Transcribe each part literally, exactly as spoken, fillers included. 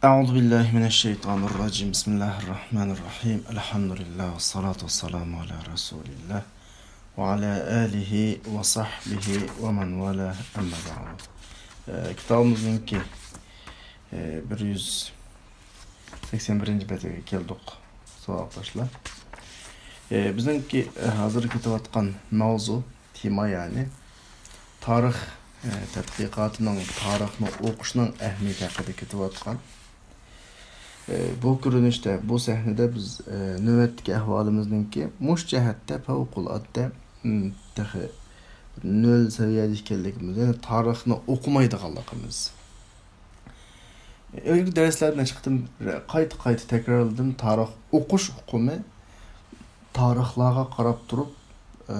أعوذ بالله من الشيطان الرجيم. بسم الله الرحمن الرحيم. الحمد لله والصلاة والسلام على رسول الله وعلى آله وصحبه ومن والاه، أما بعد. ئە، كىتابىمىزنىڭكى، ئە، بىر يۈز سەكسەن بىرىنچى بەتىگە كەلدۇق، ساۋاقداشلار. ئە، بىزنىڭكى، ئە، ھازىر كېتىۋاتقان ماۋزۇ، تېما، يەنى تارىخ، ئە، تەتقىقاتىنىڭ، تارىخنى ئوقۇشنىڭ ئەھمىيىتى ھەققىدە كېتىۋاتقان. ئە، بۇ كۆرۈنۈشتە، بۇ سەھنىدە بىز، ئە، نۆۋەتتىكى ئەھۋالىمىزنىڭكى مۇشۇ جەھەتتە پەۋقۇلئاددە، م، تېخى نۆل سەۋىيەدە ئىكەنلىكىمىز، يەنى تارىخنى ئوقۇمايدىغانلىقىمىز. ئىلگىرىكى دەرسلەردە نەچچە قېتىم قايتا-قايتا تەكرارلىدىم، تارىخ ئوقۇش ئۇقۇمى، تارىخلارغا قاراپ تۇرۇپ، ئە،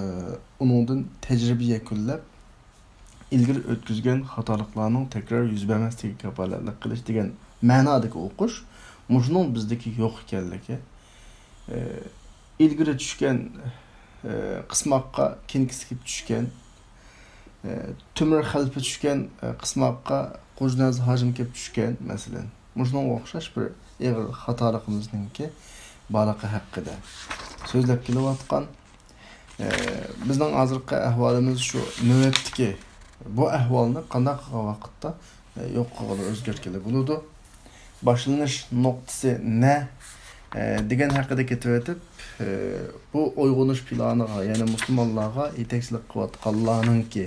ئۇنىڭدىن تەجرىبە يەكۈنلەپ، ئىلگىرى ئۆتكۈزگەن خاتالىقلارنىڭ تەكرار يۈز بەرمەسلىكىگە كاپالەتلىك قىلىش دېگەن مەنادىكى ئوقۇش، مۇشۇنىڭ بىزدىكى يوق ئىكەنلىكى، ئە، ئىلگىرى چۈشكەن، ئە، قىسماققا كېيىنكىسى كېلىپ چۈشكەن، ئە، تۆمۈر خەلپە چۈشكەن، ئە، قىسماققا قۇژناز ھاجىم كېلىپ چۈشكەن، مەسىلەن. مۇشۇنىڭغا ئوخشاش بىر ئېغىر خاتالىقىمىزنىڭكى بارلىقى ھەققىدە سۆزلەپ كېلىۋاتقان. ئە، بىزنىڭ ھازىرقى ئەھۋالىمىز شۇ نۆۋەتتىكى بۇ ئەھۋالنى قانداق قىلغان ۋاقىتتا، ئە، يوق قىلغىلى، ئۆزگەرتكىلى بولىدۇ؟ باشلىنىش نۇقتىسى نە؟ ئە، دېگەن ھەققىدە كېتىۋېتىپ، ئە، بۇ ئويغىنىش پىلانىغا، يەنى مۇسۇلمانلارغا يېتەكچىلىك قىلىۋاتقانلارنىڭكى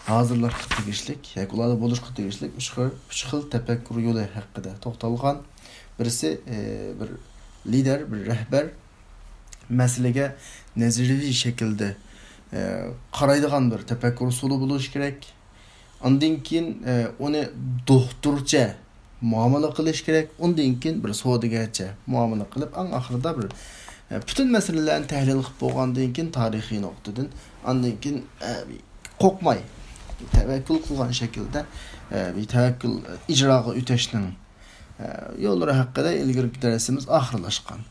ھازىرلاشقا تېگىشلىك ياكى ئۇلاردا بولۇشقا تېگىشلىك ئۈچ خىل، ئۈچ خىل تەپەككۇر يولى ھەققىدە توختالغان. بىرسى، ئە، بىر لىدەر، بىر رەھبەر مەسىلىگە نەزەرىيەۋى شەكىلدە، ئە، قارايدىغان بىر تەپەككۇر ئۇسۇلى بولۇشى كېرەك. ئاندىن كېيىن، ئە، ئۇنى دوختۇرچە مۇئامىلە قىلىش كېرەك. ئۇندىن كېيىن بىر سودىگەرچە مۇئامىلە قىلىپ، ئەڭ ئاخىرىدا بىر، ئە، پۈتۈن مەسىلىلەرنى تەھلىل قىلىپ بولغاندىن كېيىن، تارىخىي نۇقتىدىن، ئاندىن كېيىن، ئە، قورقماي، تەۋەككۈل قىلغان شەكىلدە، ئە، بىر تەۋەككۈل ئىجراغا ئۆتەشنىڭ، ئە، يوللىرى ھەققىدە ئىلگىرىكى دەرسىمىز ئاخىرلاشقان.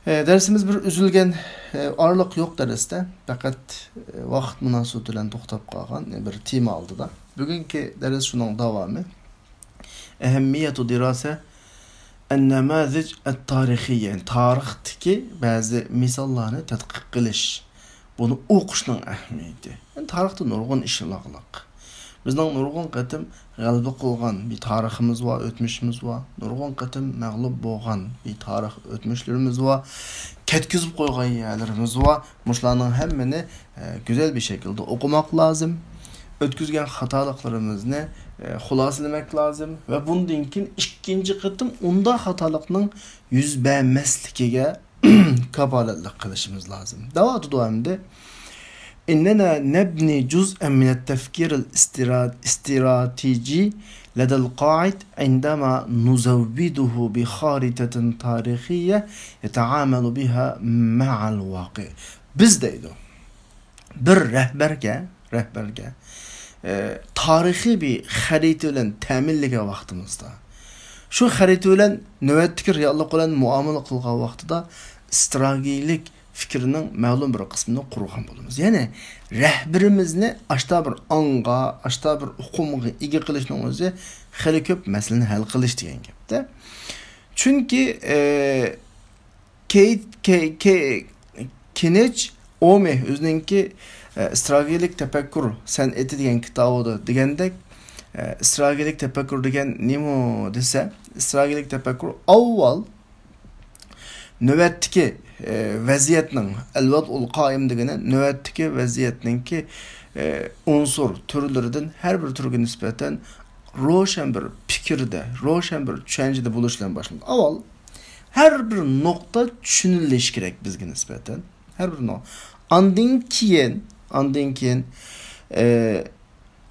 ئە، دەرسىمىز بىر ئۈزۈلگەن، ئە، ئارىلىق يوق دەرستە، پەقەت، ئە، ۋاقىت مۇناسىۋىتى بىلەن توختاپ قالغان، ئە، بىر تېما ئالدىدا. بۈگۈنكى دەرس شۇنىڭ داۋامى. ئەھەممىيەتۇ دىراسە ئەننەمازىج ئەتتارىخىيە، تارىختىكى بەزى مىساللارنى تەتقىق قىلىش، بۇنى ئوقۇشنىڭ ئەھمىيىتى. يەنى تارىختا نۇرغۇن ئىش قىلغانلىق. بىزنىڭ نۇرغۇن قېتىم غەلىبە قىلغان بىر تارىخىمىز بار، ئۆتمۈشىمىز بار. نۇرغۇن قېتىم مەغلۇپ بولغان بىر تارىخ ئۆتمۈشلىرىمىز بار. كەتكۈزۈپ قويغان يەرلىرىمىز بار. مۇشۇلارنىڭ ھەممىنى، ئە، گۈزەل بىر شەكىلدە ئوقۇماق لازىم. ئۆتكۈزگەن خاتالىقلىرىمىزنى، ئە، خۇلاسىلىمەك لازىم. ۋە بۇندىن كېيىن ئىككىنچى قېتىم ئۇنداق خاتالىقنىڭ يۈز بەرمەسلىكىگە كاپالەتلىك قىلىشىمىز لازىم. دەۋاتىدۇ ئەمدى. إننا نبني جزءا من التفكير الاستراتيجي لدى القاعد عندما نزوده بخارطة تاريخية يتعامل بها مع الواقع. بىز دەيدۇ، بىر رەھبەرگە، رەھبەرگە، ئە، تارىخىي بىر خەرىتە بىلەن تەمىنلىگەن ۋاقتىمىزدا، شۇ خەرىتە بىلەن نۆۋەتتىكى رېئاللىق بىلەن مۇئامىلە قىلغان ۋاقتىدا ئىستراتېگىيەلىك پىكىرنىڭ مەلۇم بىر قىسمىنى قۇرغان بولىمىز. يەنى رەھبىرىمىزنى ئاشتا بىر ئاڭغا، ئاشتا بىر ئۇقۇمغا ئىگە قىلىشنىڭ ئۆزى خېلى كۆپ مەسىلىنى ھەل قىلىش دېگەن گەپتە. چۈنكى، ئە، كېيت-، كېي-، كېي-، كېنىچ ئومى ئۆزىنىڭكى، ئە، ئىستراتېگىيەلىك تەپەككۇر سەنئىتى دېگەن كىتابىدا دېگەندەك، ئە، ئىستراتېگىيەلىك تەپەككۇر دېگەن نېمە دېسە، ئىستراتېگىيەلىك تەپەككۇر ئاۋۋال نۆۋەتتىكى، ئە، ۋەزىيەتنىڭ، ئەلۋەزئۇل قائىم دېگىنى نۆۋەتتىكى ۋەزىيەتنىڭكى، ئە، ئۇنسۇر تۈرلىرىدىن ھەر بىر تۈرگە نىسبەتەن روشەن بىر پىكىردە، روشەن بىر چۈشەنچىدە بولۇش بىلەن باشلىنىدۇ. ئاۋۋال ھەر بىر نۇقتا چۈشىنىلىشى كېرەك بىزگە نىسبەتەن. ھەر بىر نۇقتا. ئاندىن كېيىن، ئاندىن كېيىن، ئە،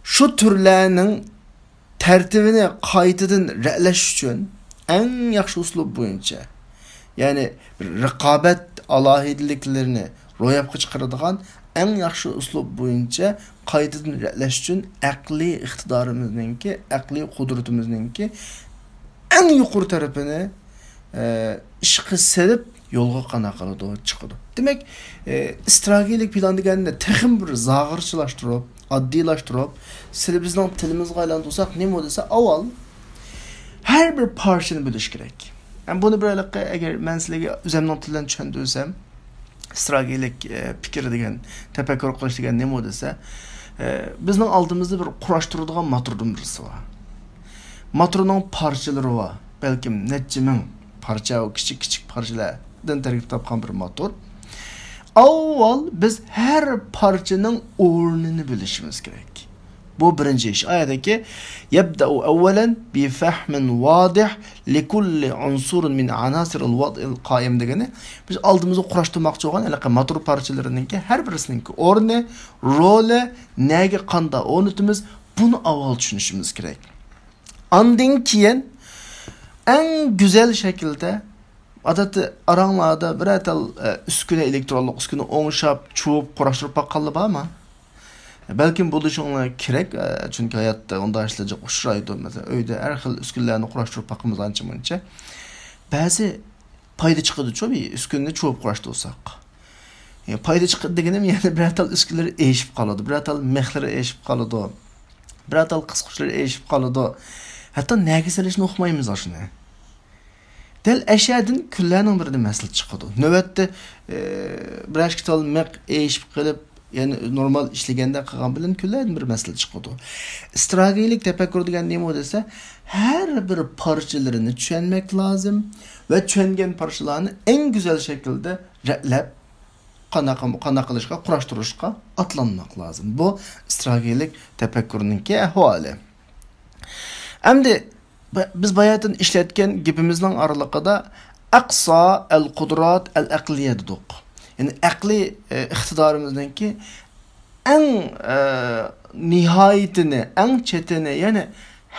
شۇ تۈرلەرنىڭ تەرتىپىنى قايتىدىن رەتلەش ئۈچۈن ئەڭ ياخشى ئۇسلۇب بويىچە، يەنى رىقابەت ئالاھىدىلىكلىرىنى روياپقا چىقىرىدىغان ئەڭ ياخشى ئۇسلۇب بويىچە قايتىدىن رەتلەش ئۈچۈن ئەقلىي ئىقتىدارىمىزنىڭكى، ئەقلىي قۇدرىتىمىزنىڭكى ئەڭ يۇقىرى تەرىپىنى، ئە، ئىشقا سېلىپ يولغا قانداق قىلىدۇ، چىقىدۇ. دېمەك، ئە، ئىستراتېگىيەلىك پىلان دېگەننى تېخىمۇ بىر زاغرىچىلاشتۇرۇپ، ئاددىيلاشتۇرۇپ، سىلى بىزنىڭ تىلىمىزغا ئايلاندۇرساق نېمە دېسە، ئاۋۋال ھەر بىر پارچىنى بىلىش كېرەك. ھەم بۇنى بىر ھېلىقى، ئەگەر مەن سىلەرگە ئۆزەمنىڭ تىلىدىن چۈشەندۈرسەم، ئىستراتېگىيەلىك، ئە، پىكىر دېگەن، تەپەككۇر قىلىش دېگەن نېمە دېسە، ئە، بىزنىڭ ئالدىمىزدا بىر قۇراشتۇرىدىغان موتوردىن بىرسى بار. موتورنىڭ پارچىلىرى بار. بەلكىم نەچچە مىڭ پارچە، ئۇ كىچىك-كىچىك پارچىلاردىن تەركىب تاپقان بىر موتور. ئاۋۋال بىز ھەر پارچىنىڭ ئورنىنى بىلىشىمىز كېرەك. بۇ بىرىنچى ئىش. ئايەتتىكى يەبدەئۇ ئەۋۋەلەن بىفەھمىن ۋادىھ لىكۇللى ئۇنسۇرىن مىن ئاناسىرىل ۋەدئىل قائىم دېگىنى، بىز ئالدىمىزغا قۇراشتۇرماقچى بولغان ھېلىقى موتور پارچىلىرىنىڭكى ھەر بىرسىنىڭكى ئورنى، رولى، نەگە قاندا ئورنىتىمىز، بۇنى ئاۋۋال چۈشىنىشىمىز كېرەك. ئاندىن كېيىن ئەڭ گۈزەل شەكىلدە، ئادەتتە ئاراڭلاردا بىرەر تال، ئە، ئۈسكۈنە، ئېلېكترونلۇق ئۈسكۈنە ئوڭشاپ، چۇۋۇپ، قۇراشتۇرۇپ باققانلار بارمۇ؟ بەلكىم بولۇشۇڭلار كېرەك، ئە، چۈنكى ھاياتتا ئۇنداق ئىشلار جىق ئۇچرايدۇ. مەسىلەن، ئۆيدە ھەر خىل ئۈسكۈنىلەرنى قۇراشتۇرۇپ باقىمىز ئانچە-مۇنچە. بەزى پايدا چىقىدۇچۇ، بىر ئۈسكۈنىنى چۇۋۇپ قۇراشتۇرساق. يا، پايدا چىقىدۇ دېگىنىم، يەنە بىرەر تال ئۈسكۈنىلىرى ئېشىپ قالىدۇ، بىرەر تال مىخلىرى ئېشىپ قالىدۇ، بىرەر تال قىسقۇچلىرى ئېشىپ قالىدۇ. ھەتتا نەگە سېلىشنى ئۇقمايمىز شۇنى. دەل ئەشەدىن كۈنلەرنىڭ بىرىدە مەسىلە چىقىدۇ. نۆۋەتتە، ئى، بىر ئىككى تال مىخ ئېشىپ قېلىپ، يەنە نورمال ئىشلىگەندە قىلغان بىلەن كۈنلەردىن بىر مەسىلە چىقىدۇ. ئىستراتېگىيەلىك تەپەككۇر دېگەن نېمە دېسە، ھەر بىر پارچىلىرىنى چۈشەنمەك لازىم ۋە چۈشەنگەن پارچىلارنى ئەڭ گۈزەل شەكىلدە رەتلەپ، قانداق، قانداق قىلىشقا، قۇراشتۇرۇشقا ئاتلانماق لازىم. بۇ ئىستراتېگىيەلىك تەپەككۇرنىڭكى ئەھۋالى. ئەمدى ب-، بىز باياتىن ئىشلەتكەن گېپىمىزنىڭ ئارىلىقىدا ئەقسا ئەل قۇدرات ئەل ئەقلىيە دېدۇق. يەنى ئەقلىي، ئە، ئىقتىدارىمىزنىڭكى ئەڭ، ئە، نىھايىتىنى، ئەڭ چېتىنى، يەنى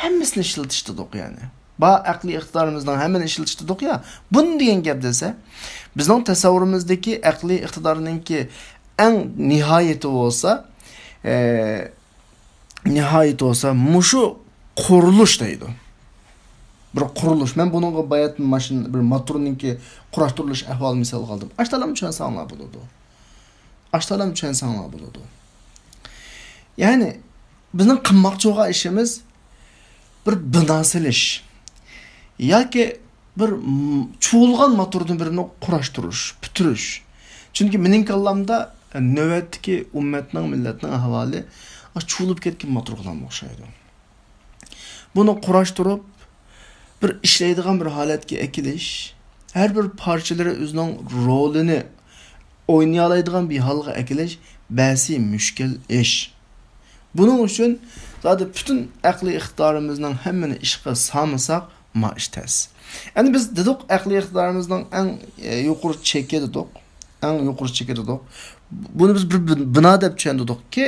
ھەممىسىنى ئىشلىتىش دېدۇق، يەنى. بار ئەقلىي ئىقتىدارىمىزنىڭ ھەممىنى ئىشلىتىش دېدۇق يا. بۇنى دېگەن گەپ دېسە، بىزنىڭ تەسەۋۋۇرىمىزدىكى ئەقلىي ئىقتىدارنىڭكى ئەڭ نىھايىتى بولسا، ئە، نىھايىتى بولسا مۇشۇ قۇرۇلۇش دەيدۇ. بىر قۇرۇلۇش. مەن بۇنىڭغا باياتىن ماشىنا، بىر موتورنىڭكى قۇراشتۇرۇلۇش ئەھۋالى مىسالغا ئالدىم. ئاشتالام چۈشەنسەڭلار بولىدۇ. ئاشتالام چۈشەنسەڭلار بولىدۇ. يەنى بىزنىڭ قىلماقچى بولغان ئىشىمىز بىر بىنا سېلىش ياكى بىر م-، چۇۋۇلغان موتوردىن بىرنى قۇراشتۇرۇش، پۈتتۈرۈش. چۈنكى مېنىڭ كاللامدا، ئە، نۆۋەتتىكى ئۈممەتنىڭ، مىللەتنىڭ ئەھۋالى، ئا، چۇۋۇلۇپ كەتكەن موتورغىلا ئوخشايدۇ. بۇنى قۇراشتۇرۇپ، بىر ئىشلەيدىغان بىر ھالەتكە ئەكېلىش، ھەر بىر پارچىلىرى ئۆزىنىڭ رولىنى ئوينىيالايدىغان بىر ھالغا ئەكېلىش بەسى مۈشكۈل ئىش. بۇنىڭ ئۈچۈن زادى پۈتۈن ئەقلىي ئىقتىدارىمىزنىڭ ھەممىنى ئىشقا سالمىساق، ما ئىش تەس. ئەمدى بىز دېدۇق، ئەقلىي ئىقتىدارىمىزنىڭ ئەڭ، ئە، يۇقىرى چېكى دېدۇق. ئەڭ يۇقىرى چېكى دېدۇق. بۇنى بىز بىر بىنا دەپ چۈشەندۈردۇقكى،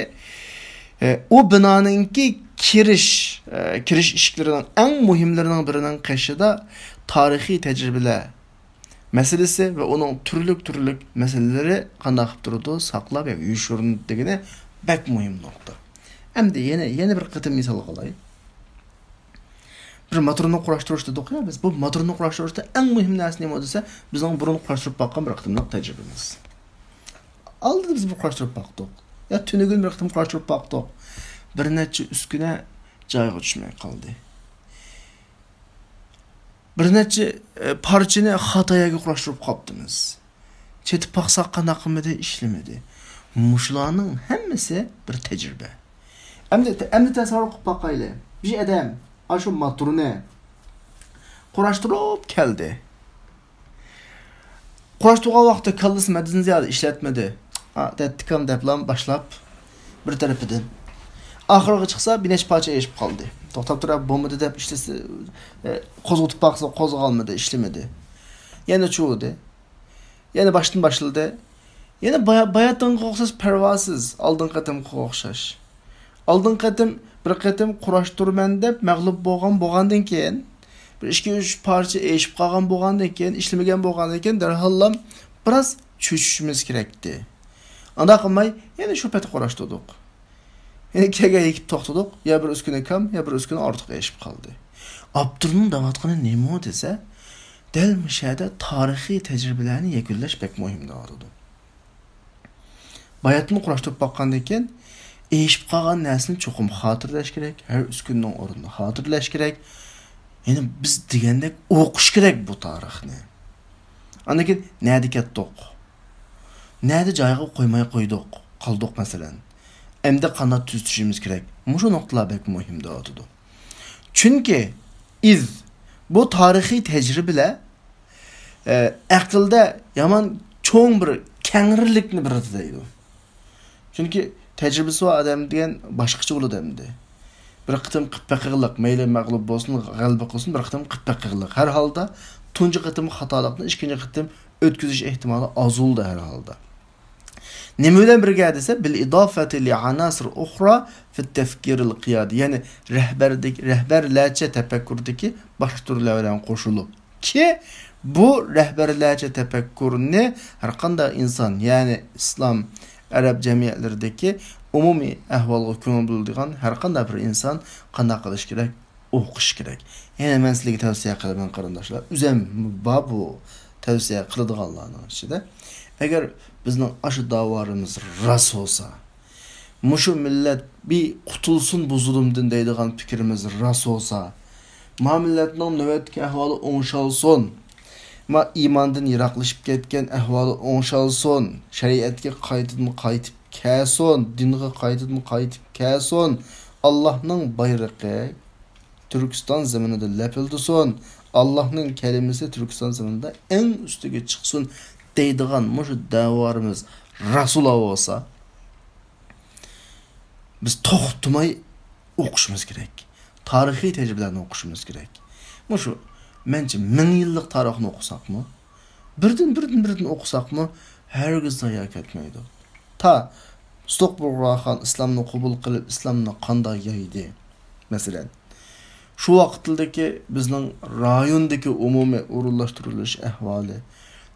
ئە، ئۇ بىنانىڭكى كىرىش، ئە، كىرىش ئىشىكلىرىنىڭ ئەڭ مۇھىملىرىنىڭ بىرىنىڭ قېشىدا تارىخىي تەجرىبىلەر مەسىلىسى ۋە ئۇنىڭ تۈرلۈك-تۈرلۈك مەسىلىلىرى قانداق قىلىپ تۇرىدۇ، ساقلاپ ياكى يوشۇرۇنىدۇ دېگىنى بەك مۇھىم نۇقتا. ئەمدى يەنە، يەنە بىر قېتىم مىسال قىلاي. بىر موتورنى قۇراشتۇرۇش دېدۇق يا بىز. بۇ موتورنى قۇراشتۇرۇشتا ئەڭ مۇھىم نەرسە نېمە دېسە، بىزنىڭ بۇرۇن قۇراشتۇرۇپ باققان بىر قېتىملىق تەجرىبىمىز. ئالدىدا بىز بىر قۇراشتۇرۇپ باقتۇق. يا تۈنۈگۈن بىر قېتىم قۇراشتۇرۇپ باقتۇق. بىر نەچچە ئۈسكۈنە جايىغا چۈشمەي قالدى. بىر نەچچە، ئە، پارچىنى خاتا يەرگە قۇراشتۇرۇپ قاپتىمىز. چېتىپ باقساق قانداق قىلمىدى، ئىشلىمىدى. مۇشۇلارنىڭ ھەممىسى بىر تەجرىبە. ئەمدى، ئەمدى تەسەۋۋۇر قىلىپ باقايلى. بىر ئادەم ئاشۇ موتورنى قۇراشتۇرۇپ كەلدى. قۇراشتۇرغان ۋاقتىدا كاللىسى مەددىدىن زىيادە ئىشلەتمىدى. ئا، دەتتىكام دەپلا باشلاپ، بىر تەرىپىدىن. ئاخىرىغا چىقسا، بىر نەچچە پارچە ئېشىپ قالدى. توختاپ تۇرۇپ، بولمىدى دەپ ئىشلىسە، ئە، قوزغىتىپ باقسا، قوزغالمىدى، ئىشلىمىدى. يەنە چۇۋۇدى. يەنە باشتىن باشلىدى. يەنە بايا-، باياتىنقىغا ئوخشاش پەرۋاسىز، ئالدىنقى قېتىمقىغا ئوخشاش. ئالدىنقى قېتىم، بىر قېتىم قۇراشتۇرىمەن دەپ مەغلۇپ بولغان، بولغاندىن كېيىن، بىر ئىككى، ئۈچ پارچە ئېشىپ قالغان بولغاندىن كېيىن، ئىشلىمىگەن بولغاندىن كېيىن، دەرھاللا بىراز چۆچۈشىمىز كېرەكتى. ئانداق قىلماي، يەنە شۇ پېتى قۇراشتۇردۇق. يەنە كەلگەن يېكىپ توختىدۇق. يا بىر ئۈسكۈنە كام، يا بىر ئۈسكۈنە ئارتۇق ئېشىپ قالدى. ئاپتورنىڭ دەۋاتقىنى نېمە دېسە، دەل مۇشۇ يەردە تارىخىي تەجرىبىلەرنى يەكۈنلەش بەك مۇھىم دەۋاتىدۇ. باياتىن قۇراشتۇرۇپ باققاندىن كېيىن، ئېشىپ قالغان نەرسىنى چوقۇم خاتىرىلەش كېرەك، ھەر ئۈسكۈنىنىڭ ئورنىنى خاتىرىلەش كېرەك. يەنى بىز دېگەندەك ئوقۇش كېرەك بۇ تارىخنى. ئاندىن كېيىن نەدە كەتتۇق؟ نەدە جايىغا قويماي قويدۇق، قالدۇق مەسىلەن. ئەمدى قانداق تۈزىتىشىمىز كېرەك؟ مۇشۇ نۇقتىلار بەك مۇھىم دەۋاتىدۇ. چۈنكى ئىز، بۇ تارىخىي تەجرىبىلەر، ئە، ئەقىلدە يامان چوڭ بىر كەڭرىلىكنى بېرىدۇ دەيدۇ. چۈنكى تەجرىبىسى بار ئادەم دېگەن باشقىچە بولىدۇ ئەمدى. بىر قېتىم قىلىپ بېقىغلىق، مەيلى مەغلۇپ بولسۇن، غەلىبە قىلسۇن، بىر قېتىم قىلىپ بېقىغلىق. ھەر ھالدا تۇنجى قېتىم خاتالىقنى ئىككىنچى قېتىم ئۆتكۈزۈش ئېھتىمالى ئازۇلدى ھەر ھالدا. نېمە بىلەن بىرگە دېسە، بىل ئىدافەتى لى ئاناسىر ئۇخرا فىت تەفكىرىل قىيادى، يەنى رەھبەردىكى، رەھبەرلەرچە تەپەككۇردىكى باشقا تۈرلەر بىلەن قوشۇلۇپ، كى، بۇ رەھبەرلەرچە تەپەككۇرنى ھەرقانداق ئىنسان، يەنى ئىسلام، ئەرەب جەمئىيەتلىرىدىكى ئومۇمىي ئەھۋالغا كۆڭۈل بۆلىدىغان ھەرقانداق بىر ئىنسان قانداق قىلىش كېرەك؟ ئوقۇش كېرەك. يەنە مەن سىلەرگە تەۋسىيە قىلىمەن، قېرىنداشلار. ئۆزۈم بار بۇ تەۋسىيە قىلىدىغانلارنىڭ ئىچىدە. ئەگەر بىزنىڭ ئاشۇ داۋالىرىمىز راست بولسا، مۇشۇ مىللەت بىر قۇتۇلسۇن بۇ زۇلۇمدىن دەيدىغان پىكرىمىز راست بولسا، ما مىللەتنىڭ نۆۋەتتىكى ئەھۋالى ئوڭشالسۇن، ما ئىماندىن يىراقلىشىپ كەتكەن ئەھۋالى ئوڭشالسۇن، شەرىئەتكە قايتىدىن قايتىپ كەلسۇن، دىنغا قايتىدىن قايتىپ كەلسۇن، ئاللاھنىڭ بايرىقى تۈركىستان زېمىنىدا لەپىلدىسۇن، ئاللاھنىڭ كەلىمىسى تۈركىستان زېمىنىدا ئەڭ ئۈستىگە چىقسۇن دەيدىغان مۇشۇ دەۋالىرىمىز راست بولسا، بىز توختىماي ئوقۇشىمىز كېرەك. تارىخىي تەجرىبىلەرنى ئوقۇشىمىز كېرەك. مۇشۇ، مەنچە، مىڭ يىللىق تارىخنى ئوقۇساقمۇ، بىردىن، بىردىن، بىردىن ئوقۇساقمۇ، ھەرگىز زايا كەتمەيدۇ. تا سۇتۇق بۇغراخان ئىسلامنى قوبۇل قىلىپ، ئىسلامنى قانداق يايدى؟ مەسىلەن، شۇ ۋاقىتتىكى بىزنىڭ رايوندىكى ئومۇمىي ئورۇنلاشتۇرۇلۇش ئەھۋالى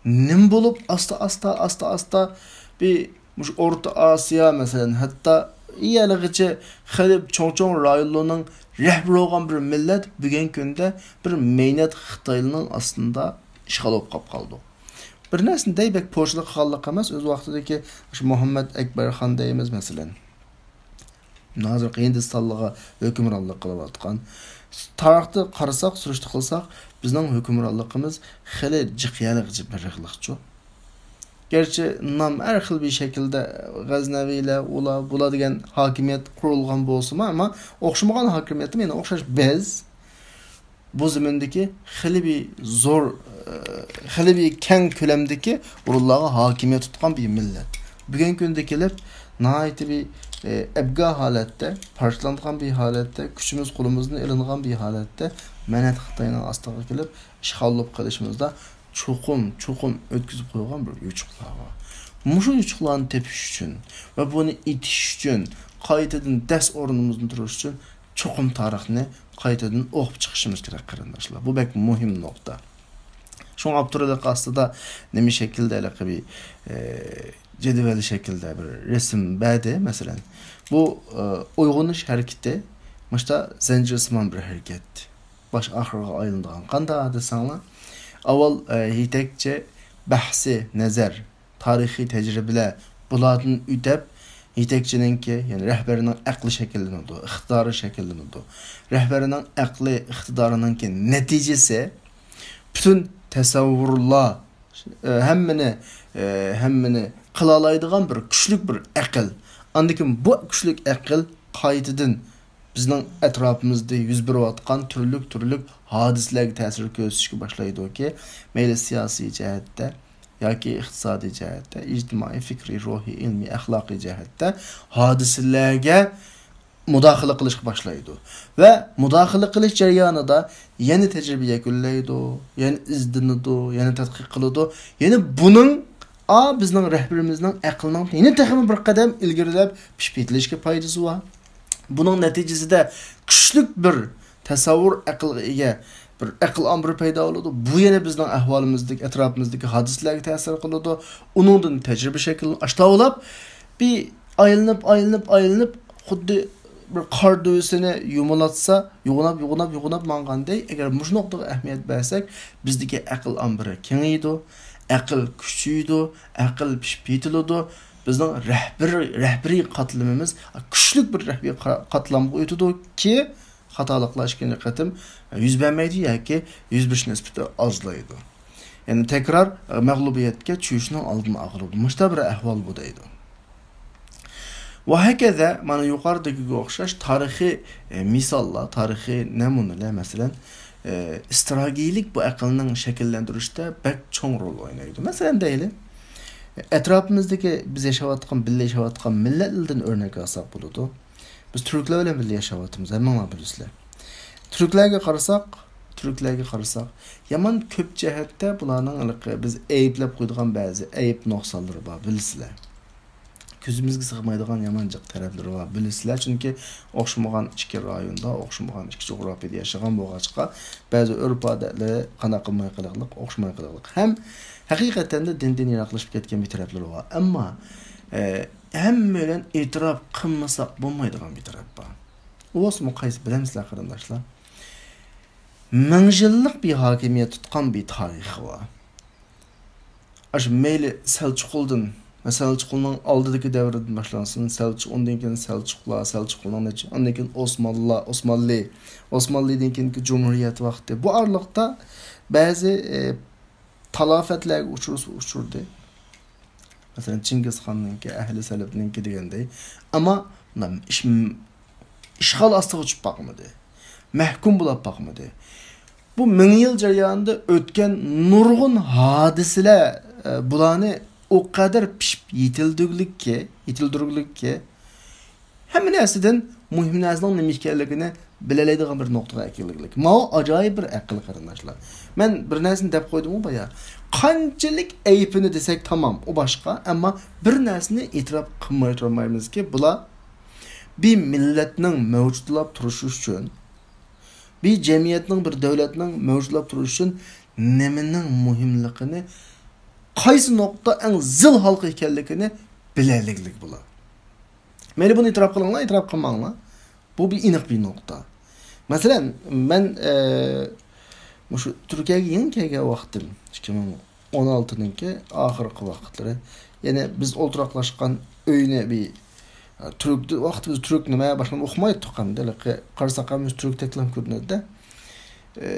نېمە بولۇپ، ئاستا، ئاستا، ئاستا، ئاستا بىر مۇشۇ ئورتا ئاسىيا، مەسىلەن، ھەتتا يەرلىگىچە خېلى چوڭ-چوڭ رايونلارنىڭ رەھبىرى بولغان بىر مىللەت بۈگۈنكى كۈندە بىر مەينەت خىتايلارنىڭ ئاستىدا ئىشغال بولۇپ قاپ قالدۇق. بىر نەرسىنى دەي بەك پوچىلىق قىلغانلىق ئەمەس، ئۆز ۋاقتىدىكى شۇ مۇھەممەد ئەكبەر خان دەيمىز، مەسىلەن. ھازىرقى ھىندىستانلىقلارغا ھۆكۈمرانلىق قىلىۋاتقان. تارىختا قارىساق، سۈرۈشتە قىلساق، بىزنىڭ ھۆكۈمرانلىقىمىز خېلى جىق يەرلىك بىرلىقچۇ. گەرچە نام ھەر خىل بىر شەكىلدە غەزنەۋىلەر، ئۇلار، بۇلار دېگەن ھاكىمىيەت قۇرۇلغان بولسىمۇ، ئەمما ئوخشىمىغان ھاكىمىيەتمۇ يەنە ئوخشاش بىز. بۇ زېمىندىكى خېلى بىر زور، ئى، خېلى بىر كەڭ كۆلەمدىكى ئورۇنلارغا ھاكىمىيەت تۇتقان بىر مىللەت. بۈگۈنكى كۈندە كېلىپ ناھايىتى بىر، ئى، ئەبگا ھالەتتە، پارچىلانغان بىر ھالەتتە، كۈچىمىز قولىمىزدىن ئېلىنغان بىر ھالەتتە مەنەت خىتاينىڭ ئاستىغا كېلىپ ئىشغال بولۇپ قېلىشىمىزدا چوقۇم، چوقۇم ئۆتكۈزۈپ قويغان بىر يوچۇقلار بار. مۇشۇ يوچۇقلارنى تېپىش ئۈچۈن ۋە بۇنى ئېتىش ئۈچۈن قايتىدىن دەس ئورنىمىزدىن تۇرۇش ئۈچۈن چوقۇم تارىخنى قايتىدىن ئوقۇپ چىقىشىمىز كېرەك، قېرىنداشلار. بۇ بەك مۇھىم نۇقتا. شۇڭا ئاپتور ھېلىقى ئاستىدا نېمە شەكىلدە ھېلىقى بىر، ئى، جەدۋەل شەكىلدە بىر رەسىم بەردى، مەسىلەن. بۇ، ئى، ئويغىنىش ھەرىكىتى مۇشتا زەنجىرسىمان بىر ھەرىكەت. باش ئاخىرغا ئايلىنىدىغان. قانداق دېسەڭلار، ئاۋۋال، ئى، يېتەكچى بەھسى، نەزەر، تارىخىي تەجرىبىلەر، بۇلاردىن ئۆتەپ، يېتەكچىنىڭكى، يەنى رەھبەرنىڭ ئەقلى شەكىللىنىدۇ، ئىقتىدارى شەكىللىنىدۇ. رەھبەرنىڭ ئەقلى، ئىقتىدارىنىڭكى نەتىجىسى پۈتۈن تەسەۋۋۇرلار، ئە، ھەممىنى، ئە، ھەممىنى قىلالايدىغان بىر كۈچلۈك بىر ئەقىل. ئاندىن كېيىن بۇ كۈچلۈك ئەقىل قايتىدىن بىزنىڭ ئەتراپىمىزدا يۈز بېرىۋاتقان تۈرلۈك، تۈرلۈك ھادىسىلەرگە تەسىر كۆرسىتىشكە باشلايدۇكى، مەيلى سىياسىي جەھەتتە ياكى ئىقتىسادىي جەھەتتە، ئىجتىمائىي، فىكرىي، روھىي، ئىلمىي، ئەخلاقىي جەھەتتە ھادىسىلەرگە مۇداخىلە قىلىشقا باشلايدۇ. ۋە مۇداخىلە قىلىش جەريانىدا يەنە تەجرىبە يەكۈنلەيدۇ، يەنە ئىزدىنىدۇ، يەنە تەتقىق قىلىدۇ. يەنە بۇنىڭ، ئا، بىزنىڭ رەھبىرىمىزنىڭ ئەقلىنىڭ يەنە تېخىمۇ بىر قەدەم ئىلگىرىلەپ پىشىپ يېتىلىشكە پايدىسى بار. بۇنىڭ نەتىجىسىدە كۈچلۈك بىر تەسەۋۋۇر، ئەقىلگە ئىگە بىر ئەقىل ئامبىرى پەيدا بولىدۇ. بۇ يەنە بىزنىڭ ئەھۋالىمىزدىكى، ئەتراپىمىزدىكى ھادىسىلەرگە تەسىر قىلىدۇ. ئۇنىڭدىن تەجرىبە شەكىللىنىدۇ. ئاشتاۋۇلاپ بىر ئايلىنىپ، ئايلىنىپ، ئايلىنىپ، خۇددى بىر قار دۆۋىسىنى يۇمىلاتسا، يوغىناپ، يوغىناپ، يوغىناپ ماڭغاندەك، ئەگەر مۇشۇ نۇقتىغا ئەھمىيەت بەرسەك، بىزدىكى ئەقىل ئامبىرى كېڭىيىدۇ، ئەقىل كۈچىيىدۇ، ئەقىل پىشىپ يېتىلىدۇ. بىزنىڭ رەھبىر-، رەھبىرىي قاتلىمىمىز كۈچلۈك بىر رەھبىرىي قا-، قاتلامغا ئۆتىدۇكى، خاتالىقلار ئىككىنچى قېتىم يۈز بەرمەيدۇ ياكى يۈز بېرىش نىسبىتى ئازلايدۇ. يەنى تەكرار مەغلۇبىيەتكە چۈشۈشنىڭ ئالدىنى ئالغىلى بولىدۇ. مۇشۇنداق بىر ئەھۋال بۇ دەيدۇ. ۋە ھەكەزا، مانا يۇقىرىدىكىگە ئوخشاش تارىخىي، ئە، مىساللار، تارىخىي نەمۇنىلەر، مەسىلەن، ئە، ئىستراتېگىيىلىك بۇ ئەقىلنىڭ شەكىللەندۈرۈشتە بەك چوڭ رول ئوينايدۇ. مەسىلەن، دەيلى، ئەتراپىمىزدىكى بىز ياشاۋاتقان، بىللە ياشاۋاتقان مىللەتلەردىن ئۆرنەك ئالساق بولىدۇ. بىز تۈركلەر بىلەن بىللە ياشاۋاتىمىز، ھەممىڭلار بىلىسىلەر. تۈركلەرگە قارىساق، تۈركلەرگە قارىساق، يامان كۆپ جەھەتتە بۇلارنىڭ ھېلىقى بىز ئەيىبلەپ قويىدىغان بەزى ئەيىب نۇقسانلىرى بار، بىلىسىلەر. كۆزىمىزگە سىغمايدىغان يامان جىق تەرەپلىرى بار، بىلىسىلەر. چۈنكى ئوخشىمىغان ئىككى رايوندا، ئوخشىمىغان ئىككى جۇغراپىيەدە ياشىغان بولغاچقا، بەزى ئۆرپ-ئادەتلىرى قانداق قىلماي قىلىقلىق، ئوخشىماي قىلىقلىق. ھەم ھەقىقەتەن دە دىندىن يىراقلىشىپ كەتكەن بىر تەرەپلىرى بار. ئەمما، ئە، ھەممە بىلەن ئېتىراپ قىلمىساق بولمايدىغان بىر تەرەپ بار. ئۇ بولسىمۇ قايسى، بىلەمسىلەر، قېرىنداشلار؟ مىڭ يىللىق بىر ھاكىمىيەت تۇتقان بىر تارىخى بار. ئاشۇ مەيلى سەلچۇقلىدىن، سەلچۇقلىنىڭ ئالدىدىكى دەۋردىن باشلانسۇن، سەلچۇق، ئۇندىن كېيىن سەلچۇقلار، سەلچۇقلىنىڭ نەچچە، ئاندىن كېيىن ئوسمانلىلار، ئوسمانلى، ئوسمانلىدىن كېيىنكى جۇمھۇرىيەت ۋاقتى. بۇ ئارىلىقتا بەزى، ئى، تالاپەتلەرگە ئۇچرىسا ئۇچرىدى. مەسىلەن، چىڭگىزخاننىڭكى، ئەھلى سەلەبنىڭكى دېگەندەي. ئەمما مۇنداق ئىش-، ئىشغال ئاستىغا چۈشۈپ باقمىدى. مەھكۇم بولاپ باقمىدى. بۇ مىڭ يىل جەريانىدا ئۆتكەن نۇرغۇن ھادىسىلەر، ئە، بۇلارنى ئۇ قەدەر پىشىپ يېتىلدۈرگلۈككى، يېتىلدۈرگلۈككى، ھەممە نەرسىدىن مۇھىم نەرسىنىڭ نېمە ئىكەنلىكىنى بىلەلەيدىغان بىر نۇقتىغا ئەكېلىگلىك. ماۋۇ ئاجايىپ بىر ئەقىل، قېرىنداشلار. مەن بىر نەرسىنى دەپ قويدۇمغۇ بايا. قانچىلىك ئەيىبىنى دېسەك تامام، ئۇ باشقا. ئەمما بىر نەرسىنى ئېتىراپ قىلماي تۇرمايمىزكى، بۇلار بىر مىللەتنىڭ مەۋجۇتلاپ تۇرۇشى ئۈچۈن، بىر جەمئىيەتنىڭ، بىر دۆلەتنىڭ مەۋجۇتلاپ تۇرۇشى ئۈچۈن نېمىنىڭ مۇھىملىقىنى، قايسى نۇقتا ئەڭ زىل ھالقا ئىكەنلىكىنى بىلەلىگلىك بۇلار. مەيلى بۇنى ئېتىراپ قىلىڭلار، ئېتىراپ قىلماڭلار. بۇ بىر ئېنىق بىر نۇقتا. مەسىلەن، مەن، ئە، مۇشۇ تۈركىيەگە يېڭى كەلگەن ۋاقتىم، ئىككى مىڭ ئون ئالتىنىڭكى ئاخىرقى ۋاقىتلىرى. يەنى بىز ئولتۇراقلاشقان ئۆينى بىر، ئە، تۈرك، ۋاقتىمىز تۈرك نېمە، باشقىنى ئۇقمايتتۇق ئەمدى. ھېلىقى قارىساق ھەممىسى تۈركتەكلا كۆرۈنەتتى. ئە،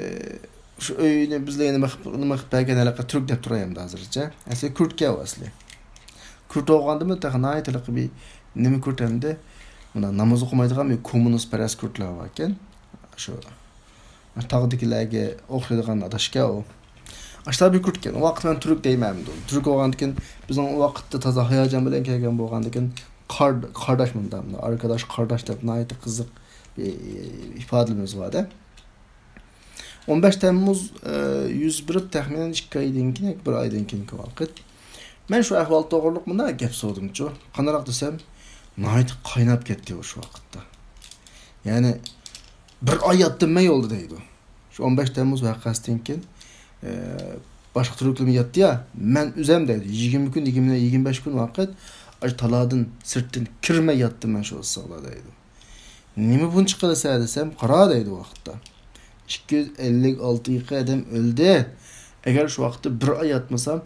شۇ ئۆينى بىزلەرگە نېمە قىلىپ، نېمە قىلىپ بەرگەن ھېلىقى تۈرك دەپ تۇراي ئەمدى ھازىرچە. ئەسلى كۈرتكەن ئۇ ئەسلى. كۈرت بولغاندىمۇ تېخى ناھايىتى ھېلىقى بىر نېمە كۈرت ئەمدى؟ مانا ناماز ئوقۇمايدىغان بىر كوممۇنىست پەرەس كۈرتلەر باركەن. شۇ تاغدىكىلەرگە ئوخشايدىغان ئاداشكەن ئۇ. ئاشۇنداق بىر كۈرتكەن. ئۇ ۋاقىت مەن تۈرك دەيمەن ئەمدى. تۈرك بولغاندىكىن بىزنىڭ ئۇ ۋاقىتتا تازا ھاياجان بىلەن كەلگەن بولغاندىكىن قار-، قارداش مۇنداق، مۇنداق، ئاركاداش، قارداش دەپ ناھايىتى قىزىق بىر ئىپادىلىرىمىز بار-دە. ئون بەش تەممۇز، ئە، يۈز بېرىپ تەخمىنەن ئىككى ئايدىن كېيىن ياكى بىر ئايدىن كېيىنكى ۋاقىت. مەن شۇ ئەھۋال توغرۇلۇق مۇنداق گەپ سورىدىمچۇ، قانداق دېسەم، ناھايىتى قايناپ كەتتى ئۇ شۇ ۋاقىتتا. يەنى، بىر ئاي ياتتىم مەن يولدا دەيدۇ. شۇ ئون بەش تەممۇز ۋەقەسىدىن كېيىن، ئە، باشقا تۈركلىرىمۇ ياتتى يا، مەن ئۆزەم دەيدۇ. يىگىرمە كۈن، يىگىرمە، يىگىرمە بەش كۈن ۋاقىت، ئاشۇ تالادىن سىرتتىن كىرمەي ياتتىم مەن شۇ ئىسسىقلار دەيدۇ. نېمە بۇنچە قىلىسەن دېسەم، قارا دەيدۇ ۋاقىتتا. ئىككى يۈز ئەللىك ئالتە يېقى ئادەم ئۆلدى. ئەگەر شۇ ۋاقىتتا بىر ئاي ياتمىسام،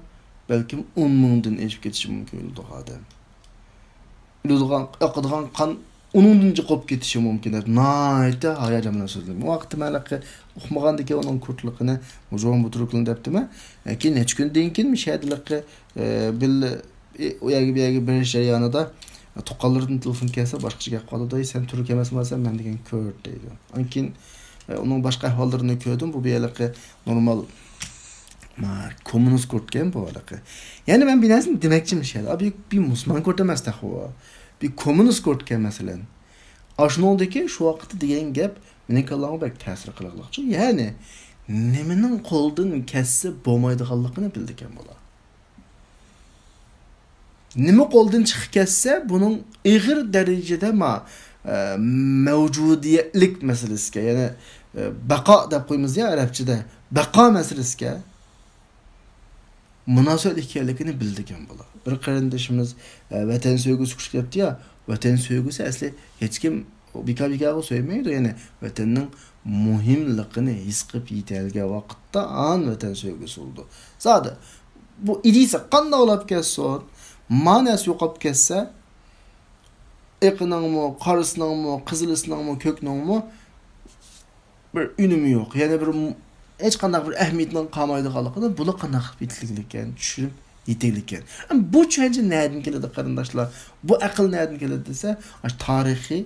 بەلكىم ئون مىڭدىن ئېشىپ كېتىشى مۇمكىن ئۆلىدىغان ئادەم. ئۆلىدىغان، ئاقىدىغان قان ئۇنىڭدىن جۇقۇپ كېتىشى مۇمكىن دەپ ناھايىتى ھاياجان بىلەن سۆزلىدىم. ئۇ ۋاقىتتا مەن ھېلىقى ئۇقمىغاندىكىن ئۇنىڭ كۇردلۇقىنى، مۇجۇڭ بۇتۇركىنى دەپتىمەن. كېيىن نەچچە كۈندىن كېيىن مۇشۇ يەردە ھېلىقى، ئە، بىللە ئى، ئۇ يەرگە، بۇ يەرگە بېرىش جەريانىدا توققانلىرىدىن تېلېفون كەلسە، باشقىچە گەپ قىلىدۇ، دەي، سەن تۈرك ئەمەسمۇ، سەن مەن دېگەن كۈرد دەيدۇ. ئاندىن كېيىن، ئە، ئۇنىڭ باشقا ئەھۋاللىرىنى كۆردۈم، بۇ بىر ھېلىقى نورمال، ما، كوممۇنىست كۈردكەن بۇ ھېلىقى. يەنى مەن بىر نەرسىنى دېمەكچىمىش يەنى. بۇ، بۇ مۇسۇلمان كۈرد ئەمەس تېخى ئۇ. بۇ كوممۇنىست كۈردكەن مەسىلەن. ئاشۇنىڭدىكى شۇ ۋاقىتتا دېگەن گەپ مېنىڭ كاللامغا بەك تەسىر قىلغانلىقچۇ. يەنى، نېمىنىڭ قولىدىن كەتسە بولمايدىغانلىقىنى بىلىدىكەن بۇلار. نېمە قولدىن چىقىپ كەتسە، بۇنىڭ ئېغىر دەرىجىدە ما-، ئە، مەۋجۇدىيەتلىك مەسىلىسىگە، يەنى، ئە، بەقا دەپ قويىمىز يا ئەرەبچىدە، بەقا مەسىلىسىگە مۇناسىۋەتلىك ئىكەنلىكىنى بىلىدىكەن بۇلار. بىر قېرىندىشىمىز، ئە، ۋەتەن سۆيگۈسى كۈچلۈك دەپتۇ يا، ۋەتەن سۆيگۈسى ئەسلى ھېچكىم بىكار-بىكارغا سۆيمەيدۇ، يەنى ۋەتەننىڭ مۇھىملىقىنى ھېس قىلىپ يېتەلىگەن ۋاقىتتا ئان ۋەتەن سۆيگۈسى بولىدۇ. زادى، بۇ ئىدىيىسى قانداق بولاپ كەتسۇن، مەنىسى يوقاپ كەتسە، ئېقىنىڭمۇ، قارىسىنىڭمۇ، قىزىلىسىنىڭمۇ، كۆكنىڭمۇ بىر ئۈنۈمى يوق، يەنە بىر م-، ھېچقانداق بىر ئەھمىيىتىنىڭ قالمايدىغانلىقىنى، بۇلار قانداق قىلىپ يېتىلگىلىكەن، چۈشۈرۈپ يېتىلگىلىكەن. ئەمما بۇ چۈشەنچە نەدىن كېلىدۇ، قېرىنداشلار؟ بۇ ئەقىل نەدىن كېلىدۇ دېسە، ئاشۇ تارىخىي،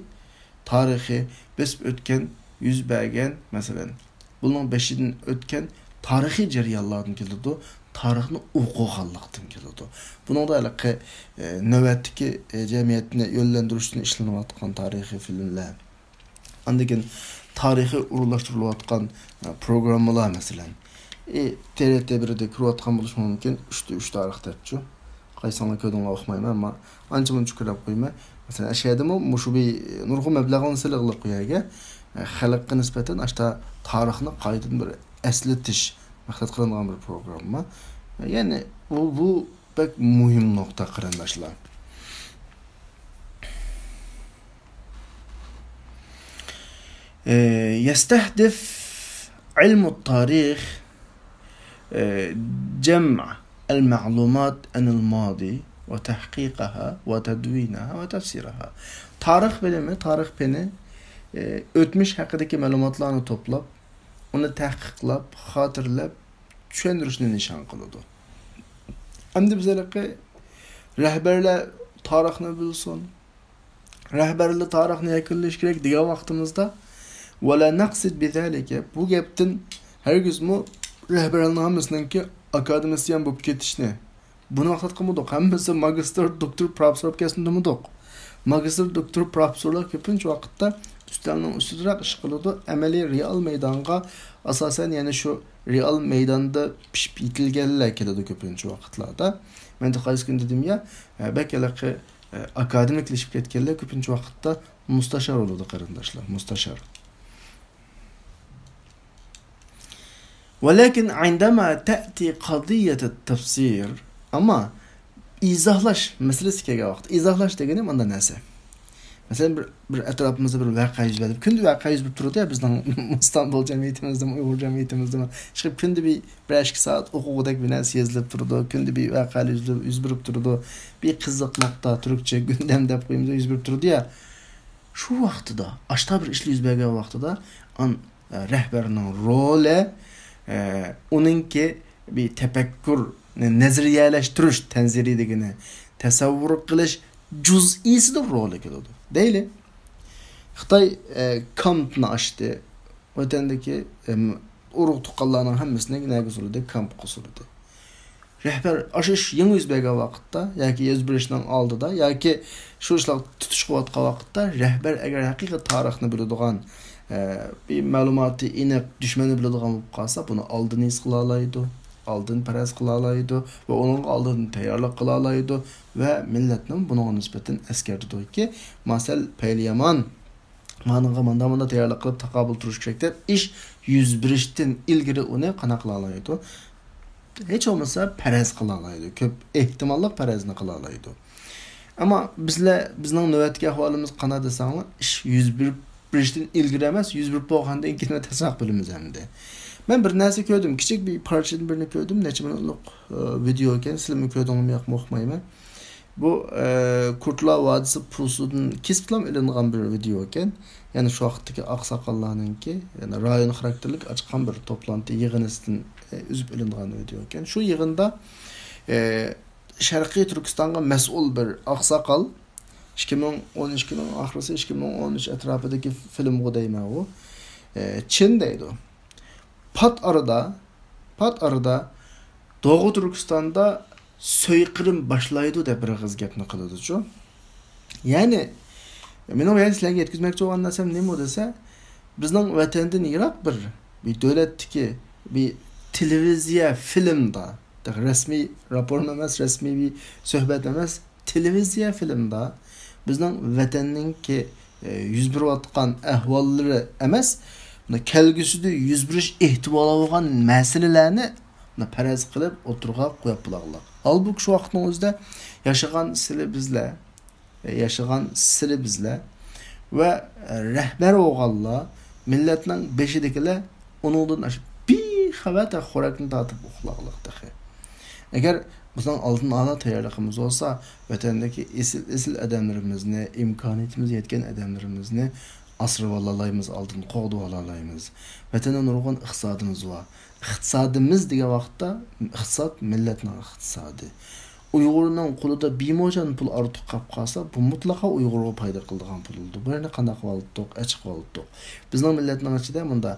تارىخىي بېسىپ ئۆتكەن، يۈز بەرگەن، مەسىلەن، بۇنىڭ بېشىدىن ئۆتكەن تارىخىي جەريانلاردىن كېلىدۇ. تارىخنى ئوقۇغانلىقتىن كېلىدۇ. بۇنىڭدا ھېلىقى، ئە، نۆۋەتتىكى، ئە، جەمئىيەتنى يۆنلەندۈرۈشتىن ئىشلىنىۋاتقان تارىخىي فىلىملەر، ئاندىن كېيىن تارىخىي ئورۇنلاشتۇرۇلۇۋاتقان، ئە، پروگراممىلار، مەسىلەن، ئى، تې رې تې بىردە كۆرۈۋاتقان بولۇشى مۇمكىن، ئۈچتە ئۈچ تارىخ دەپچۇ. قايسىڭلار كۆردۈڭلار ئۇقمايمەن، ئەمما ئانچە مۇنچە كۆرۈپ قويمەن. مەسىلەن، ئەشەدىمۇ مۇشۇ بىر نۇرغۇن مەبلەغنى سېلىغلىق بۇ يەرگە، ئە، خەلققە نىسبەتەن ئاشتا تارىخنى قايتىدىن بىر ئەسلىتىش مەقسەت قىلىنغان بىر پروگرامما. يەنى بۇ، بۇ بەك مۇھىم نۇقتا، قېرىنداشلار. ئە، يەستەھدىف ئىلمۇت تارىخ، ئە، جەمئ ئەل مەلۇمات ئەنىل مادى ۋە تەھقىقەھا ۋە تەدۋىنەھا ۋە تەفسىرەھا. تارىخ بىلىمى، تارىخ پېنى، ئە، ئۆتمۈش ھەققىدىكى مەلۇماتلارنى توپلاپ، ئۇنى تەھقىقلاپ، خاتىرىلەپ، چۈشەندۈرۈشنى نىشان قىلىدۇ. ئەمدى بىز ھېلىقى رەھبەرلەر تارىخنى بىلسۇن، رەھبەرلەر تارىخنى يەكۈنلەش كېرەك دېگەن ۋاقتىمىزدا، ۋەلا نەقسىد بىزەلىكە، بۇ گەپتىن ھەرگىزمۇ رەھبەرلەرنىڭ ھەممىسىنىڭكى ئاكادېمىسىيەن بولۇپ كېتىشنى، بۇنى مەقسەت قىلمىدۇق. ھەممىسى ماگىستر، دوكتور، پروفېسسور بولۇپ كەتسۇن دېمىدۇق. ماگىستر، دوكتور، پروفېسسورلار كۆپىنچە ۋاقىتتا ئۈستەلنىڭ ئۈستىدىراق ئىش قىلىدۇ. ئەمەلىي رېئال مەيدانغا ئاساسەن يەنە شۇ رېئال مەيداندا پىشىپ يېتىلگەنلەر كېلىدۇ كۆپىنچە ۋاقىتلاردا. مەن دە قايسى كۈنى دېدىم يا، ئە، بەك ھېلىقى، ئە، ئاكادېمىكلىشىپ كەتكەنلەر كۆپىنچە ۋاقىتتا مۇستەشار بولىدۇ، قېرىنداشلار، مۇستەشار. ولكن عندما تأتي قضية التفسير، ئەمما ئىزاھلاش مەسىلىسى كەلگەن ۋاقىتتا، ئىزاھلاش دېگىنى مۇنداق نەرسە. مەسىلەن، بىر، بىر ئەتراپىمىزدا بىر ۋەقە يۈز بەردى. كۈندە ۋەقە يۈز بېرىپ تۇرىدۇ يا، بىزنىڭ ئىستانبۇل جەمئىيىتىمىزدىمۇ، ئۇيغۇر جەمئىيىتىمىزدىمۇ. ئىشقىلىپ كۈندە بىر، بىر ئىككى سائەت ئوقۇغۇدەك بىر نەرسە يېزىلىپ تۇرىدۇ. كۈندە بىر ۋەقە يۈز، يۈز بېرىپ تۇرىدۇ. بىر قىزىق نۇقتا، تۈركچە گۈندەم دەپ قويىمىز، يۈز بېرىپ تۇرىدۇ يا. شۇ ۋاقتىدا، ئاشتا بىر ئىشلار يۈز بەرگەن ۋاقتىدا، ئان-، رەھبەرنىڭ رولى، ئە، ئۇنىڭكى بىر تەپەككۇر، نەزەرىيەلەشتۈرۈش، تەنزىرى دېگىنى، تەسەۋۋۇر قىلىش جۇزئىسىدا رولى كېلىدۇ. دەيلى، خىتاي، ئە، كامپنى ئاچتى. ۋەتەندىكى، ئەم، ئۇرۇق تۇغقانلارنىڭ ھەممىسىنى نەگە سولىدى؟ كامپقا سولىدى. رەھبەر ئاشۇ ئىش يېڭى يۈز بەرگەن ۋاقىتتا ياكى يۈز بېرىشنىڭ ئالدىدا ياكى شۇ ئىشلار تۇتۇش قىلىۋاتقان ۋاقىتتا رەھبەر ئەگەر ھەقىقىي تارىخنى بىلىدىغان، ئە، بىر مەلۇماتى ئېنىق دۈشمەننى بىلىدىغان بولۇپ قالسا، بۇنى ئالدىن ھېس قىلالايدۇ، ئالدىن پەرەز قىلالايدۇ ۋە ئۇنىڭغا ئالدىن تەييارلىق قىلالايدۇ ۋە مىللەتنىمۇ بۇنىڭغا نىسبەتەن ئەسكەرتىدۇكى، ماسەل پەيلى يامان، مانىڭغا ماندا-ماندا تەييارلىق قىلىپ تاقابىل تۇرۇش كېرەك دەپ ئىش يۈز بېرىشتىن ئىلگىرى ئۇنى قانداق قىلالايدۇ؟ ھېچ بولمىسا پەرەز قىلالايدۇ. كۆپ ئېھتىماللىق پەرەزنى قىلالايدۇ. ئەمما بىزلەر، بىزنىڭ نۆۋەتتىكى ئەھۋالىمىز قانداق دېسەڭلار، ئىش يۈز بېرىپ، بېرىشتىن ئىلگىرى ئەمەس، يۈز بېرىپ بولغاندىن كېيىن تەسراق بىلىمىز ئەمدى. مەن بىر نەرسە كۆردۈم، كىچىك بىر پارچىدىن بىرنى كۆردۈم، نەچچە مىنۇتلۇق، ئە، ۋىدېئو ئىكەن، سىلەرمۇ كۆردۈڭلارمۇ ياقمۇ ئۇقمايمەن. بۇ، ئە، كۇردلار ۋادىسى پۇسۇدىن كېسىپلام ئېلىنغان بىر ۋىدېئو ئىكەن. يەنى شۇ ۋاقىتتىكى ئاقساقاللارنىڭكى، يەنى رايون خاراكتېرلىك ئاچقان بىر توپلانتى يىغىنىسىدىن، ئە، ئۈزۈپ ئېلىنغان ۋىدېئو ئىكەن. شۇ يىغىندا، ئە، شەرقىي تۈركىستانغا مەسئۇل بىر ئاقساقال، ئىككى مىڭ ئون ئىككىنىڭ ئاخىرسى، ئىككى مىڭ ئون ئۈچ ئەتراپىدىكى فىلىمغۇ دەيمەن ئۇ. ئە، چىن دەيدۇ. پات ئارىدا، پات ئارىدا دوغۇ تۈركىستاندا سويقىرىم باشلايدۇ دەپ بىر ئېغىز گەپنى قىلىدۇچۇ. يەنى، مېنىڭ يەنە سىلەرگە يەتكۈزمەكچى بولغان نەرسەم نېمە دېسە، بىزنىڭ ۋەتەندىن يىراق بىر، بىر دۆلەتتىكى بىر تېلېۋىزىيە فىلىمدا، رەسمىي راپورنى ئەمەس، رەسمىي بىر سۆھبەت ئەمەس، تېلېۋىزىيە فىلىمدا بىزنىڭ ۋەتەننىڭكى، ئە، يۈز بېرىۋاتقان ئەھۋاللىرى ئەمەس، مۇنۇ كەلگۈسىدە يۈز بېرىش ئېھتىمالى بولغان مەسىلىلەرنى مۇنۇ پەرەز قىلىپ ئوتتۇرىغا قويۇپ بولاغلىق. ھالبۇكى، شۇ ۋاقىتنىڭ ئۆزىدە ياشىغان سىلى بىزلەر، ئە، ياشىغان سىلى بىزلەر ۋە، ئە، رەھبەر بولغانلار، مىللەتنىڭ بېشىدىكىلەر ئۇنىڭدىن ئاشۇ بىخەۋەر خورەكنى تارتىپ ئۇخلاغلىق تېخى. ئەگەر بىزنىڭ ئالدىن ئالا تەييارلىقىمىز بولسا، ۋەتەندىكى ئېسىل، ئېسىل ئادەملىرىمىزنى، ئىمكانىيىتىمىز يەتكەن ئادەملىرىمىزنى ئاسرىۋالالايمىز، ئالدىن قوغدىۋالالايمىز. ۋەتەندە نۇرغۇن ئىقتىسادىمىز بار. ئىقتىسادىمىز دېگەن ۋاقىتتا ئىقتىساد مىللەتنىڭ ئىقتىسادى. ئۇيغۇرنىڭ قولىدا بىر مىليون پۇل ئارتۇق قاپ قالسا، بۇ مۇتلەقا ئۇيغۇرغا پايدا قىلىدىغان پۇل بولىدۇ. بۇ يەرنى قانداق قىلىۋالدۇق، ئەچىقىۋالدۇق. بىزنىڭ مىللەتنىڭ ئىچىدە مۇندا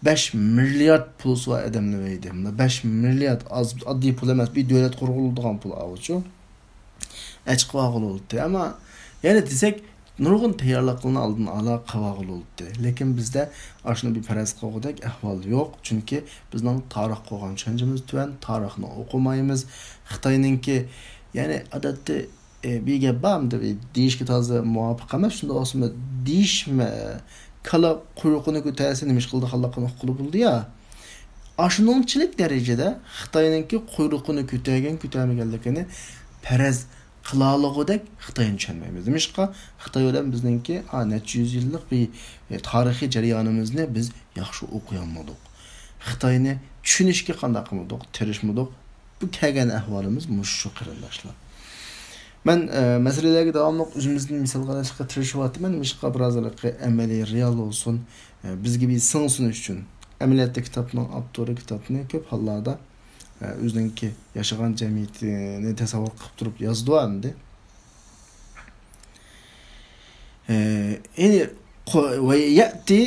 بەش مىليارد پۇلسى بار ئادەملەر بار ئىدى. مۇندا بەش مىليارد ئاز، ئاددىي پۇل ئەمەس، بىر دۆلەت قۇرغۇلىدىغان پۇل ئاۋۇچۇ. ئەچىقىۋالغىلى بولاتتى. ئەمما يەنە دېسەك، نۇرغۇن تەييارلىقلارنى ئالدىن ئالا قىلىۋالغىلى بولاتتى. لېكىن بىزدە ئاشۇنى بىر پەرەز قىلغۇدەك ئەھۋال يوق. چۈنكى بىزنىڭ تارىخقا بولغان چۈشەنچىمىز تۆۋەن، تارىخنى ئوقۇمايمىز. خىتاينىڭكى، يەنى ئادەتتە، ئى، بىر گەپ بار، ئەمدى دېيىشكە تازا مۇۋاپىق ئەمەس، شۇنداق بولسىمۇ دېيىشمە، كالا قۇيرۇقىنى كۆتەرسە نېمە ئىش قىلىدىغانلىقىنى ئۇققىلى بولىدۇ يا. ئاشۇنىڭچىلىك دەرىجىدە خىتاينىڭكى قۇيرۇقىنى كۆتەرگەن، كۆتەرمىگەنلىكىنى پەرەز قىلالىغۇدەك خىتاينى چۈشەنمەيمىز. نېمىشقا؟ خىتاي بىلەن بىزنىڭكى، ئا، نەچچە يۈز يىللىق بىر، ئە، تارىخىي جەريانىمىزنى بىز ياخشى ئوقۇيالمىدۇق. خىتاينى چۈشىنىشكە قانداق قىلمىدۇق، تىرىشمىدۇق. بۇ كەلگەن ئەھۋالىمىز مۇشۇ، قېرىنداشلار. مەن، ئە، مەسىلىلەرگە داۋاملىق ئۆزىمىزدىن مىسال قىلىشقا تىرىشىۋاتىمەن. نېمىشقا؟ بىر ئازراق ئەمەلىي، رېئال بولسۇن، ئە، بىزگە بىر سىڭسۇن ئۈچۈن. ئەمەلىيەتتە كىتابنىڭ ئاپتورى كىتابنى كۆپ ھاللاردا، ئە، ئۆزىنىڭكى ياشىغان جەمئىيىتىنى تەسەۋۋۇر قىلىپ تۇرۇپ يازىدۇ ئەمدى. ئە، يەنى قو-، ويأتي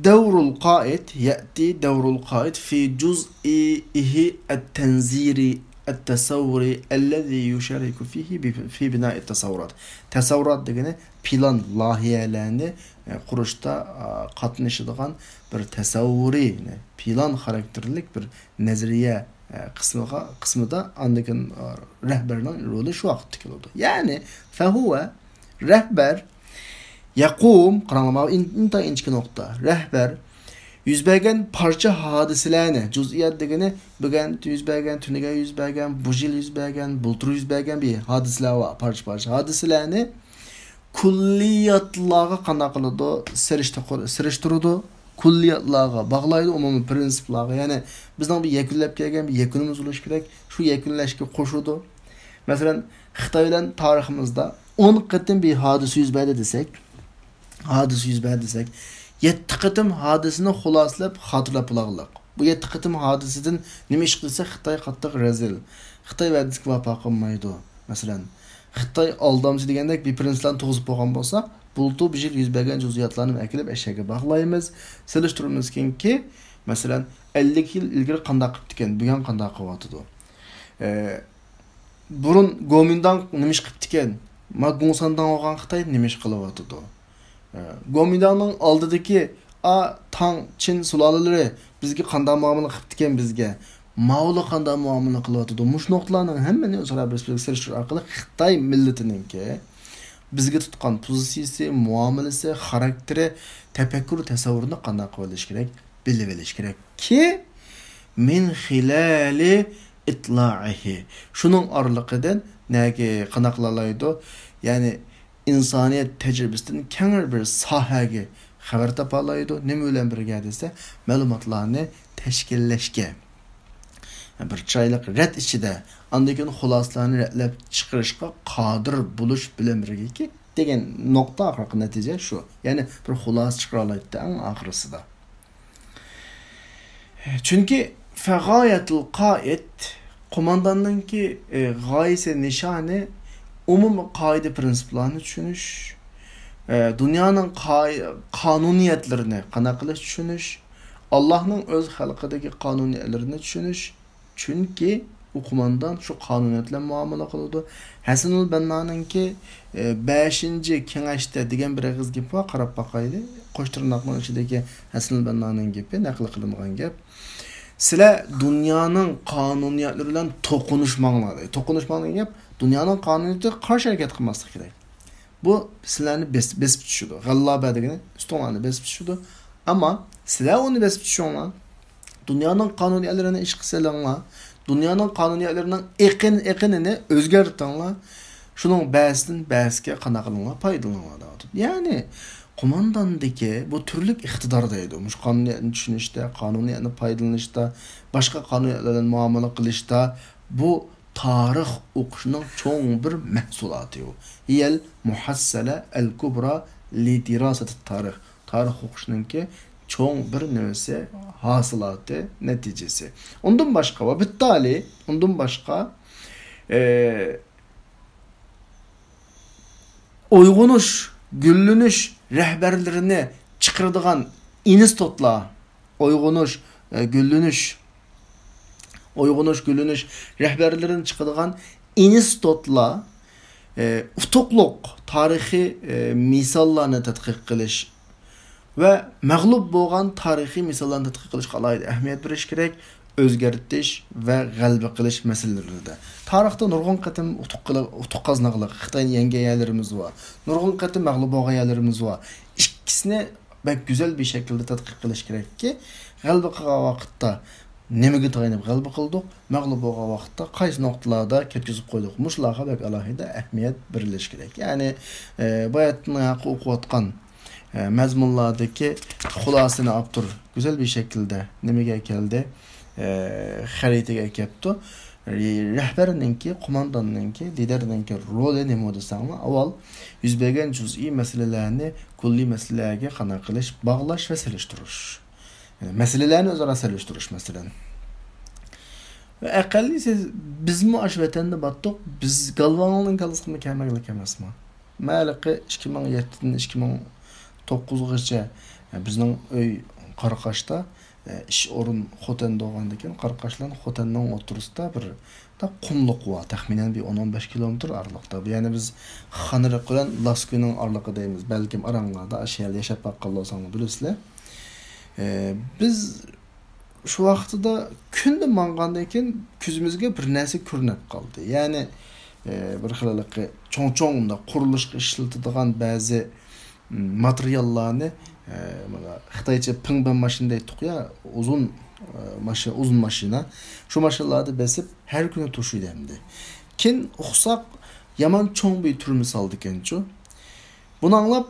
دور القائد، يأتي دور القائد في جزئه التنظيري التصوري الذي يشارك فيه ب-، في بناء التصورات. تەسەۋۋۇرات دېگىنى پىلان، لايىھەلەرنى، ئە، قۇرۇشتا، ئا، قاتنىشىدىغان بىر تەسەۋۋۇرىي، يەنى پىلان خاراكتېرلىك بىر نەزەرىيە، ئە، قىسمىغا، قىسمىدا ئاندىن كېيىن، ئە، رەھبەرنىڭ رولى شۇ ۋاقىتتا كېلىدۇ. يەنى، فهو، رەھبەر، يقوم، قاراڭلار، ماۋۇ ئىن-، ئىنتايىن ئىنچىكە نۇقتا. رەھبەر يۈز بەرگەن پارچە ھادىسىلەرنى، جۇزئىيات دېگىنى بۈگۈن يۈز بەرگەن، تۈنۈگۈن يۈز بەرگەن، بۇ يىل يۈز بەرگەن، بۇلتۇر يۈز بەرگەن بىر ھادىسىلەر بار، پارچە-پارچە ھادىسىلەرنى كۈللىياتلارغا قانداق قىلىدۇ؟ سېلىشتۇر-، سېلىشتۇرىدۇ. كۈللىياتلارغا باغلايدۇ، ئومۇمىي پىرىنسىپلارغا. يەنى بىزنىڭ بىر يەكۈنلەپ كەلگەن بىر يەكۈنىمىز بولۇشى كېرەك. شۇ يەكۈنلەشكە قوشۇلىدۇ. مەسىلەن، خىتاي بىلەن تارىخىمىزدا ئون قېتىم بىر ھادىسە يۈز بەردى دېسەك، ھادىسە يۈز بەردى دېسەك، يەتتە قېتىم ھادىسىنى خۇلاسىلەپ خاتىرىلەپ بولغانلىق. بۇ يەتتە قېتىم ھادىسىدىن نېمە ئىش قىلسا خىتاي قاتتىق رەزىل. خىتاي ۋەدىسىگە ۋاپا قىلمايدۇ. مەسىلەن، خىتاي ئالدامچى دېگەندەك بىر پىرىنسىپلارنى تۇغۇزۇپ بولغان بولسا، بۇلتۇر بىر يىل يۈز بەرگەن جۇزئىياتلارنى ئەكېلىپ ئەشەگە باغلايمىز. سېلىشتۇرىمىزكىنكى، مەسىلەن، ئەللىك يىل ئىلگىرى قانداق قىپتىكەن، بۈگۈن قانداق قىلىۋاتىدۇ؟ ئە، بۇرۇن گومىنداڭ نېمە ئىش قىپتىكەن؟ ما گۇڭسانداڭ بولغان خىتاي نېمە ئىش قىلىۋاتىدۇ؟ ئە، گومىنداڭنىڭ ئالدىدىكى ئا، تاڭ، چىن سۇلالىلىرى بىزگە قانداق مۇئامىلە قىپتىكەن بىزگە؟ ماۋۇلار قانداق مۇئامىلە قىلىۋاتىدۇ؟ مۇشۇ نۇقتىلارنىڭ ھەممىنى ئۆزئارا بىر-، بىر سېلىشتۇرۇش ئارقىلىق خىتاي مىللىتىنىڭكى بىزگە تۇتقان پوزىتسىيىسى، مۇئامىلىسى، خاراكتېرى، تەپەككۇر، تەسەۋۋۇرىنى قانداق قىلىۋېلىش كېرەك؟ بىلىۋېلىش كېرەك. كى من خلال إطلاعه. شۇنىڭ ئارىلىقىدىن نەگە قانداق قىلالايدۇ؟ يەنى ئىنسانىيەت تەجرىبىسىدىن كەڭرى بىر ساھەگە خەۋەر تاپالايدۇ. نېمە بىلەن بىرگە دېسە، مەلۇماتلارنى تەشكىللەشكە، بىر چىرايلىق رەت ئىچىدە، ئاندىن كېيىن خۇلاسىلارنى رەتلەپ چىقىرىشقا قادىر بولۇش بىلەن بىرگىكى دېگەن نۇقتا، ئاخىرقى نەتىجە شۇ. يەنى بىر خۇلاسە چىقىرالايتتى ئەڭ ئاخىرسىدا. چۈنكى فغايەتۇل قائىد، قومانداننىڭكى، ئى، غايىسى، نىشانى ئومۇمىي قائىدە پىرىنسىپلارنى چۈشىنىش، ئى، دۇنيانىڭ قا-، قانۇنىيەتلىرىنى قانداق قىلىش چۈشىنىش، ئاللاھنىڭ ئۆز خەلقىدىكى قانۇنىيەتلىرىنى چۈشىنىش، چۈنكى ئۇ قوماندان شۇ قانۇنىيەت بىلەن مۇئامىلە قىلىدۇ. ھەسەنۇل بەننانىڭكى، ئى، بەشىنچى كېڭەشتە دېگەن بىر ئېغىز گېپى بار، قاراپ باقايلى. قوش تىرناقنىڭ ئىچىدىكى ھەسەنۇل بەننانىڭ گېپى، نەقىل قىلىنغان گەپ. سىلەر دۇنيانىڭ قانۇنىيەتلىرى بىلەن توقۇنۇشماڭلار دەيدۇ. توقۇنۇشماڭ دېگەن گەپ، دۇنيانىڭ قانۇنىيىتىگە قارشى ھەرىكەت قىلماسلىق كېرەك. بۇ سىلەرنى بېس-، بېسىپ چۈشىدۇ. غەللابە دېگىنى ئۈستۈڭلارنى بېسىپ چۈشىدۇ. ئەمما سىلەر ئۇنى بېسىپ چۈشۈڭلار. دۇنيانىڭ قانۇنىيەتلىرىنى ئىشقا سېلىڭلار. دۇنيانىڭ قانۇنىيەتلىرىنىڭ ئېقىن-، ئېقىنىنى ئۆزگەرتىڭلار. شۇنىڭ بەزىدىن بەزىگە قانداق قىلىڭلار، پايدىلىنىڭلار دەۋاتىدۇ. يەنى قومانداندىكى بۇ تۈرلۈك ئىقتىدار دەيدۇ. مۇشۇ قانۇنىيەتنى چۈشىنىشتە، قانۇنىيەتنى پايدىلىنىشتا، باشقا قانۇنىيەتلەر بىلەن مۇئامىلە قىلىشتا بۇ تارىخ ئوقۇشنىڭ چوڭ بىر مەھسۇلاتى ئۇ. هىيەل مۇھەسسەلە ئەل كۇبرا لىدىراسەتىت تارىخ. تارىخ ئوقۇشنىڭكى چوڭ بىر نېمىسى، ھاسىلاتى، نەتىجىسى. ئۇندىن باشقا، ۋە بىتتالى، ئۇندىن باشقا، ئە، ئويغىنىش، گۈللىنىش رەھبەرلىرىنى چىقىرىدىغان ئىنستىتۇتلار، ئويغىنىش، ئە، گۈللىنىش، ئويغىنىش، گۈللىنىش رەھبەرلىرىنى چىقىدىغان ئىنستىتۇتلار، ئە، ئۇتۇقلۇق تارىخىي، ئە، مىساللارنى تەتقىق قىلىش ۋە مەغلۇپ بولغان تارىخىي مىساللارنى تەتقىق قىلىشقا ئالاھىدە ئەھمىيەت بېرىش كېرەك. ئۆزگەرتىش ۋە غەلىبە قىلىش مەسىلىلىرىدە. تارىختا نۇرغۇن قېتىم ئۇتۇق قىل-، ئۇتۇق قازانغانلىق، خىتاينى يەڭگەن يەرلىرىمىز بار. نۇرغۇن قېتىم مەغلۇپ بولغان يەرلىرىمىز بار. ئىككىسىنى بەك گۈزەل بىر شەكىلدە تەتقىق قىلىش كېرەككى، غەلىبە قىلغان ۋاقىتتا نېمىگە تايىنىپ غەلىبە قىلدۇق، مەغلۇپ بولغان ۋاقىتتا قايسى نۇقتىلاردا كەتكۈزۈپ قويدۇق، مۇشۇلارغا بەك ئالاھىدە ئەھمىيەت بېرىلىشى كېرەك. يەنى، ئە، باياتىن ھەققى ئوقۇۋاتقان، ئە، مەزمۇنلاردىكى خۇلاسىنى ئاپتور گۈزەل بىر شەكىلدە نېمىگە ئەكەلدى؟ ئە، خەرىتىگە ئەكەپتۇ. رەھبەرنىڭكى، قومانداننىڭكى، لىدېرنىڭكى رولى نېمە دېسەڭلار، ئاۋۋال يۈز بەرگەن جۈزئىي مەسىلىلەرنى كۈللىي مەسىلىلەرگە قانداق قىلىش، باغلاش ۋە سېلىشتۇرۇش. يەنى مەسىلىلەرنى ئۆزئارا سېلىشتۇرۇش، مەسىلەن. ۋە ئەقەللىي سىز، بىزمۇ ئاشۇ ۋەتەندە باتتۇق، بىز گالۋاڭلىنىڭ كاللىسىغىمۇ كەلمەگلىك ئەمەسمۇ؟ مەن ھېلىقى ئىككى مىڭ يەتتىدىن ئىككى مىڭ توققۇزغىچە، بىزنىڭ ئۆي قاراقاشتا، ئىش ئورۇن خوتەندە بولغاندىكىن، قاراقاش بىلەن خوتەننىڭ ئوتتۇرىسىدا بىر قۇملۇق بار، تەخمىنەن بىر ئون، ئون بەش كىلومېتىر ئارىلىقتا. يەنى بىز خانرىق بىلەن لاسكۈنىڭ ئارىلىقى دەيمىز. بەلكىم ئاراڭلاردا ئاشۇ يەردە ياشاپ باققان بولساڭلار بىلىسىلەر. ئە، بىز شۇ ۋاقتىدا كۈندە ماڭغاندىن كېيىن كۆزىمىزگە بىر نەرسە كۆرۈنۈپ قالدى. يەنى، ئە، بىر خىل ھېلىقى چوڭ-چوڭ مۇنداق قۇرۇلۇشقا ئىشلىتىدىغان بەزى، م، ماتېرىياللارنى، ئە، مانا خىتايچە پىڭبېن ماشىنا دەيتتۇق يا، ئۇزۇن، ئە، ماشىنا، ئۇزۇن ماشىنا. شۇ ماشىنىلاردا بېسىپ ھەر كۈنى توشۇيدۇ ئەمدى. كېيىن ئۇقساق يامان چوڭ بىر تۈرمە سالىدىكەنچۇ. بۇنى ئاڭلاپ،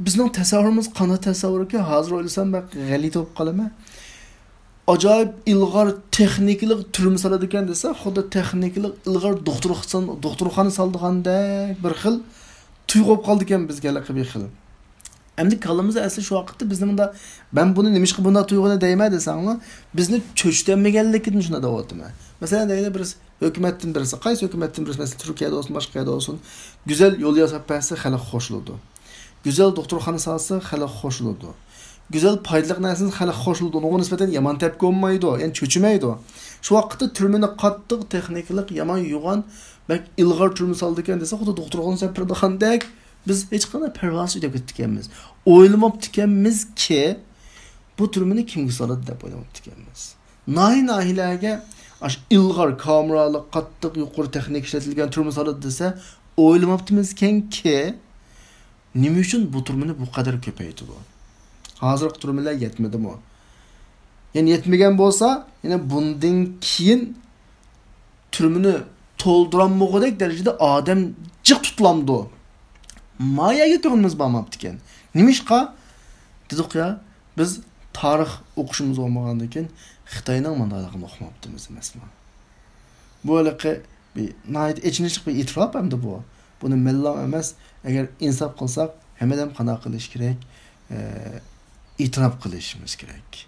بىزنىڭ تەسەۋۋۇرىمىز قانداق تەسەۋۋۇركى؟ ھازىر ئويلىسام، بەك غەلىتە بولۇپ قالىمەن. ئاجايىپ ئىلغار تېخنىكىلىق تۈرمە سالىدىكەن دېسە، خۇددى تېخنىكىلىق ئىلغار دوختۇرخانا، دوختۇرخانا سالىدىغاندەك بىر خىل تۇيغۇ بولۇپ قالىدىكەن بىزگە ھېلىقى بىر خىل. ئەمدى كاللىمىزدا ئەسلى شۇ ۋاقىتتا بىزنى مۇنداق، مەن بۇنى نېمىشقا بۇنداق تۇيغۇنى دەيمەن دېسەڭلار، بىزنى چۆچۈتەلمىگەنلىكىدىن شۇنداق دەۋاتىمەن. مەسىلەن، دەيلى بىرسى، ھۆكۈمەتتىن بىرسى، قايسى ھۆكۈمەتتىن بىرسى، مەسىلەن، تۈركىيەدە بولسۇن، باشقا يەردە بولسۇن، گۈزەل يول ياساپ بەرسە، خەلق خوش بولىدۇ. گۈزەل دوختۇرخانا سالسا، خەلق خوش بولىدۇ. گۈزەل پايدىلىق نەرسىنى خەلق خوش بولىدۇ. ئۇنىڭغا نىسبەتەن يامان تەپكە بولمايدۇ، يەنى چۆچۈمەيدۇ. شۇ ۋاقىتتا تۈرمىنى قاتتىق تېخنىكىلىق، يامان يۇغان، بەك ئىلغار تۈرمە سالىدىكەن دېسە، خۇددى دوختۇرخانا سەپىرىدىغاندەك، بىز ھېچقانداق پەرۋاسىز ئۆتۈپ كەتتىكەنمىز. ئويلىماپتىكەنمىزكى، بۇ تۈرمىنى كىمگە سالىدۇ دەپ ئويلىماپتىكەنمىز. ناھىيە-ناھىيەلەرگە ئاشۇ ئىلغار كامېرالىق، قاتتىق يۇقىرى تېخنىكا ئىشلىتىلگەن تۈرمە سالىدۇ دېسە، ئويلىماپتىمىزكەنكى، نېمە ئۈچۈن بۇ تۈرمىنى بۇ قەدەر كۆپەيتىدۇ؟ ھازىرقى تۈرمىلەر يەتمىدىمۇ؟ يەنى يەتمىگەن بولسا، يەنە بۇندىن كېيىن تۈرمىنى تولدۇرالمىغۇدەك دەرىجىدە ئادەم جىق تۇتۇلامدۇ؟ ما يەرگە كۆڭلىمىز بارماپتىكەن. نېمىشقا؟ دېدۇق يا، بىز تارىخ ئوقۇشىمىز بولمىغاندىن كېيىن خىتاينىڭ مۇنداقلىقىنى ئۇقماپتىمىز ئەمەسمۇ؟ بۇ ھېلىقى بىر ناھايىتى ئېچىنىشلىق بىر ئېتىراپ ئەمدى بۇ. بۇنى مەنلا ئەمەس، ئەگەر ئىنساپ قىلساق، ھەممىدىن قانداق قىلىش كېرەك؟ ئە، ئېتىراپ قىلىشىمىز كېرەك.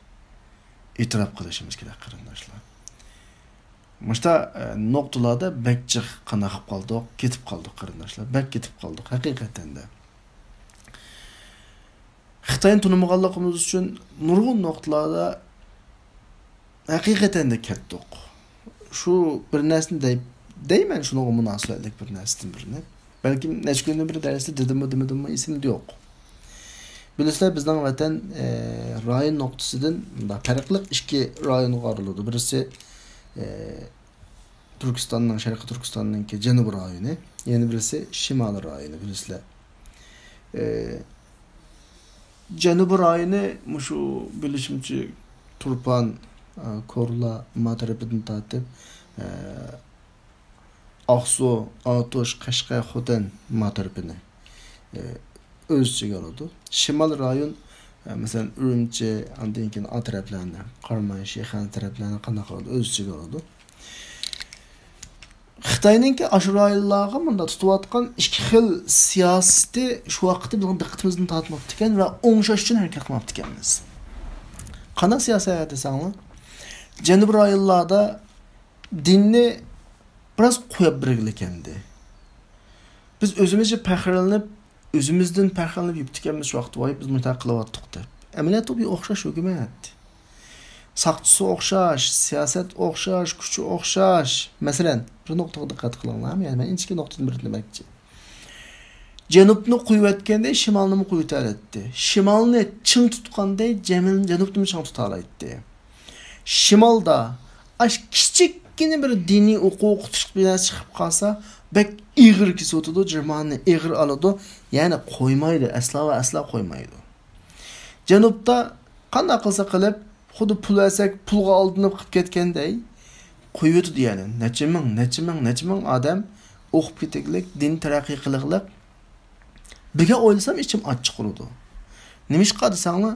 ئېتىراپ قىلىشىمىز كېرەك، قېرىنداشلار. مۇشتا، ئە، نۇقتىلاردا بەك جىق قانداق قىلىپ قالدۇق، كېتىپ قالدۇق، قېرىنداشلار. بەك كېتىپ قالدۇق، ھەقىقەتەن دە. خىتاينى تونۇمىغانلىقىمىز ئۈچۈن نۇرغۇن نۇقتىلاردا ھەقىقەتەن دە كەتتۇق. شۇ بىر نەرسىنى دەي-، دەيمەن، شۇنىڭغا مۇناسىۋەتلىك بىر نەرسىدىن بىرنى. بەلكىم نەچچە كۈندىن بېرى دەرستە دېدىممۇ، دېمىدىممۇ، ئېسىمدە يوق. بىلىسىلەر، بىزنىڭ ۋەتەن، ئە، رايون نۇقتىسىدىن مۇنداق پەرقلىق ئىككى رايونغا ئايرىلىدۇ. بىرسى، ئە، تۈركىستاننىڭ، شەرقىي تۈركىستاننىڭكى جەنۇبىي رايونى، يەنە بىرسى شىمالىي رايونى، بىلىسىلەر. ئە، جەنۇبىي رايونى مۇشۇ بىلىشىمچە تۇرپان، ئە، كورلا، ما تەرىپىدىن تارتىپ، ئە، ئاقسۇ، ئاتۇش، قەشقەر، خوتەن ما تەرىپىنى، ئە، ئۆز ئىچىگە ئالىدۇ. شىمال رايون، ئە، مەسىلەن، ئۈرۈمچى، ئاندىن كېيىن ئا تەرەپلەرنى، قاراماي، شىخەنزە تەرەپلەرنى قانداق قىلىدۇ؟ ئۆز ئىچىگە ئالىدۇ. خىتاينىڭكى ئاشۇ رايونلارغا مۇنداق تۇتۇۋاتقان ئىككى خىل سىياسىتى شۇ ۋاقىتتا بىزنىڭ دىققىتىمىزنى تارتماپتىكەن ۋە ئوڭشاش ئۈچۈن ھەرىكەت قىلماپتىكەنمىز. قانداق سىياسەت دېسەڭلار، جەنۇبىي رايونلاردا دىننى بىراز قويۇپ بەرگىلى كەلدى. بىز ئۆزىمىزچە پەخىرلىنىپ، ئۆزىمىزدىن پەخىرلىنىپ يۈرۈپتىكەنمىز شۇ ۋاقىتتا، ۋاي، بىز مۇنداق قىلىۋاتتۇق دەپ. ئەمەلىيەتتە بۇ ئوخشاش ھۆكۈمەت. ساقچىسى ئوخشاش، سىياسەت ئوخشاش، كۈچى ئوخشاش. مەسىلەن، بىر نۇقتىغا دىققەت قىلىڭلار. يەنى مەن ئىنچىكە نۇقتىدىن بىر دېمەكچى. جەنۇبنى قويۇۋەتكەندە شىمالنىمۇ قويۇۋېتەلەيتتى. شىمالنى چىڭ تۇتقاندا جەنۇبنىمۇ چىڭ تۇتالايتتى. شىمالدا ئاش كىچىككىنە بىر دىنىي ئوقۇغۇچىلىق بىناسى چىقىپ قالسا، بەك ئېغىر كېسىۋاتىدۇ، جېرمانىيە ئېغىر ئالىدۇ، يەنى قويمايدۇ، ئەسلا ۋە ئەسلا قويمايدۇ. جەنۇبتا قانداق قىلسا قىلىپ، خۇددى پۇل بەرسەك پۇلغا ئالدىنىپ قىلىپ كەتكەندەي قويۇۋېتىدۇ، يەنى نەچچە مىڭ، نەچچە مىڭ، نەچچە مىڭ ئادەم ئوقۇپ كېتىگلىك، دىن تەرەققىي قىلىغلىق. بىرگە ئويلىسام ئىچىم ئاچچىق ئۇرىدۇ. نېمىشقا دېسەڭلار،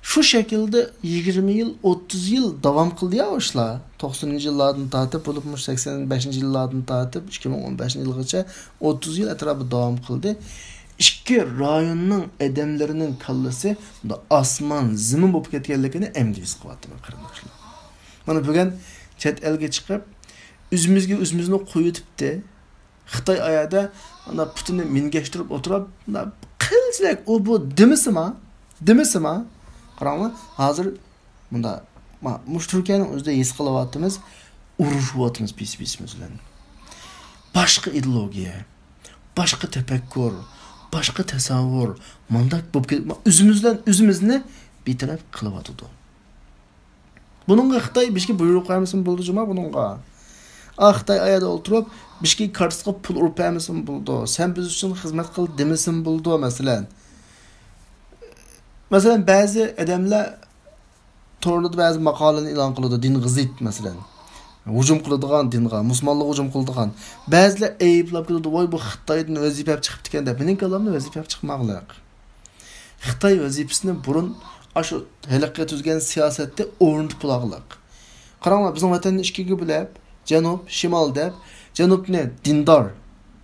شۇ شەكىلدە يىگىرمە يىل، ئوتتۇز يىل داۋام قىلدى يا ئۇ ئىشلار. توقسىنىنچى يىللاردىن تارتىپ، بولۇپمۇ سەكسەن بەشىنچى يىللاردىن تارتىپ ئىككى مىڭ ئون بەشىنچى يىلغىچە ئوتتۇز يىل ئەتراپىدا داۋام قىلدى. ئىككى رايوننىڭ ئادەملىرىنىڭ كاللىسى مۇنداق ئاسمان زېمىن بولۇپ كەتكەنلىكىنى ئەمدى ھېس قىلىۋاتىمەن، قېرىنداشلار. مانا بۈگۈن چەت ئەلگە چىقىپ، ئۆزىمىزگە ئۆزىمىزنى قويۇۋېتىپتى. خىتاي ئايەردە ئانا پۇتىنى مىنگەشتۈرۈپ ئولتۇرۇپ، مۇنداق قىلچىلەك ئۇ بۇ دېمىسىما، دېمىسىما. قاراڭلار، ھازىر مۇنداق، ما-، مۇشۇ تۈركىيەنىڭ ئۆزىدە ھېس قىلىۋاتىمىز، ئۇرۇشۇۋاتىمىز بىس-بىسىمىز بىلەن. باشقا ئىدېئولوگىيە، باشقا تەپەككۇر، باشقا تەسەۋۋۇر، مۇنداق بولۇپ كېتىپ، ئۆزىمىز بىلەن ئۆزىمىزنى بىتەرەپ قىلىۋاتىدۇ. بۇنىڭغا خىتاي بىزگە بۇيرۇق بەرمىسىمۇ بولىدۇ جۇما بۇنىڭغا. ئا، خىتاي ئايەردە ئولتۇرۇپ، بىزگە كارتىسىغا پۇل ئۇرۇپ بەرمىسىمۇ بولىدۇ. سەن بىز ئۈچۈن خىزمەت قىل دېمىسىمۇ بولىدۇ، مەسىلەن. مەسىلەن، بەزى ئادەملەر تورلىرىدا بەزى ماقالىنى ئېلان قىلىدۇ، دىنغا زىت، مەسىلەن. ھۇجۇم قىلىدىغان دىنغا، مۇسۇلمانلارغا ھۇجۇم قىلىدىغان. بەزىلەر ئەيىبلەپ كېلىدۇ، ۋاي، بۇ خىتايدىن ۋەزىپە ئېلىپ چىقىپتىكەن دەپ. مېنىڭ كاللامدا ۋەزىپە ئېلىپ چىقماغلىق. خىتاي ۋەزىپىسىنى بۇرۇن ئاشۇ ھېلىقى تۈزگەن سىياسەتتە ئورنىتىپ بولاغلىق. قاراڭلار، بىزنىڭ ۋەتەننى ئىككىگە بۆلۈپ، جەنۇب، شىمال دەپ، جەنۇبنى دىندار،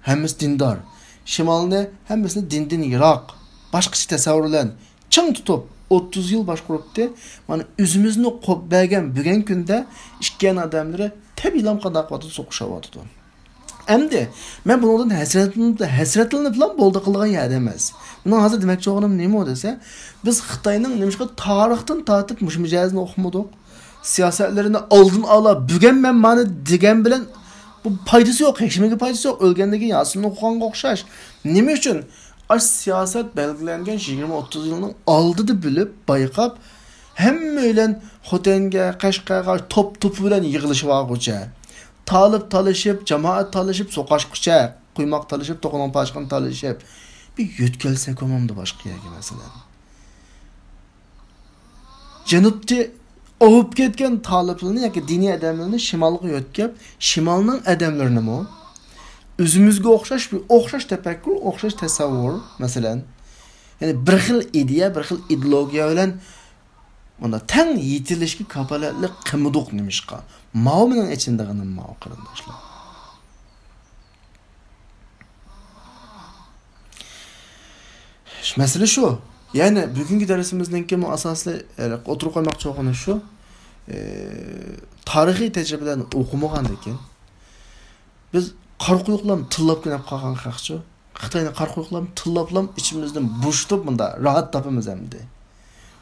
ھەممىسى دىندار، شىمالنى ھەممىسىنى دىندىن يىراق، باشقىچە تەسەۋۋۇر بىلەن چىڭ تۇتۇپ، ئوتتۇز يىل باشقۇرۇپتى. مانا ئۆزىمىزنى قوپ بەرگەن بۈگۈن كۈندە ئىككى يان ئادەملىرى تەبىئىيلا قانداق قىلىۋاتىدۇ، سوقۇشۇۋاتىدۇ. ئەمدى مەن بۇنىڭدىن ھەسرەتلىنىپ، ھەسرەتلىنىپلا بولدى قىلغان يەردە ئەمەس. مېنىڭ ھازىر دېمەكچى بولغىنىم نېمە دېسە، بىز خىتاينىڭ نېمىشقا تارىختىن تارتىپ مۇشۇ مىجەزىنى ئوقۇمىدۇق؟ سىياسەتلىرىنى ئالدىن ئالا، بۈگۈن مەن مانا دېگەن بىلەن بۇ پايدىسى يوق، ھېچنېمىگە پايدىسى يوق. ئۆلگەندىن كېيىن ياسىننى ئوقۇغانغا ئوخشاش. نېمە ئۈچۈن؟ ئاش سىياسەت بەلگىلەنگەن يىگىرمە ئوتتۇز يىلنىڭ ئالدىدا بىلىپ، بايقاپ، ھەممە بىلەن خوتەنگە، قەشقەرگە توپ توپى بىلەن يىغىلىشىۋالغۇچە، تالىپ تالىشىپ، جامائەت تالىشىپ سوقاشقۇچە، قۇيماق تالىشىپ، توخۇنىڭ پاچىقىنى تالىشىپ، بىر يۆتكەلسەك بولمامدۇ باشقا يەرگە، مەسىلەن؟ جەنۇبتى ئوۋۇپ كەتكەن تالىپلىرىنى ياكى دىنىي ئادەملىرىنى شىمالغا يۆتكەپ، شىمالنىڭ ئادەملىرىنىمۇ ئۆزىمىزگە ئوخشاش، ئوخشاش تەپەككۇر، ئوخشاش تەسەۋۋۇر، مەسىلەن، يەنى بىر خىل ئىدىيە، بىر خىل ئىدېئولوگىيە بىلەن مانا تەڭ يېتىلىشكە كاپالەتلىك قىلمىدۇق نېمىشقا؟ ماۋۇ مېنىڭ ئېچىنىدىغىنىم ماۋۇ، قېرىنداشلار. مەسىلە شۇ. يەنى بۈگۈنكى دەرسىمىزنىڭكى مۇ-، ئاساسلىق، ئە، ئوتتۇرىغا قويماقچى بولغىنى شۇ. ئە، تارىخىي تەجرىبىلەرنى ئوقۇمىغاندىكىن، بىز قارا قويۇقلام تىللاپ كېلىپ قالغان خەقچۇ. خىتاينى قارا قويۇقلام تىللاپلام ئىچىمىزدىن بوشىتىپ مۇندا راھەت تاپىمىز ئەمدى.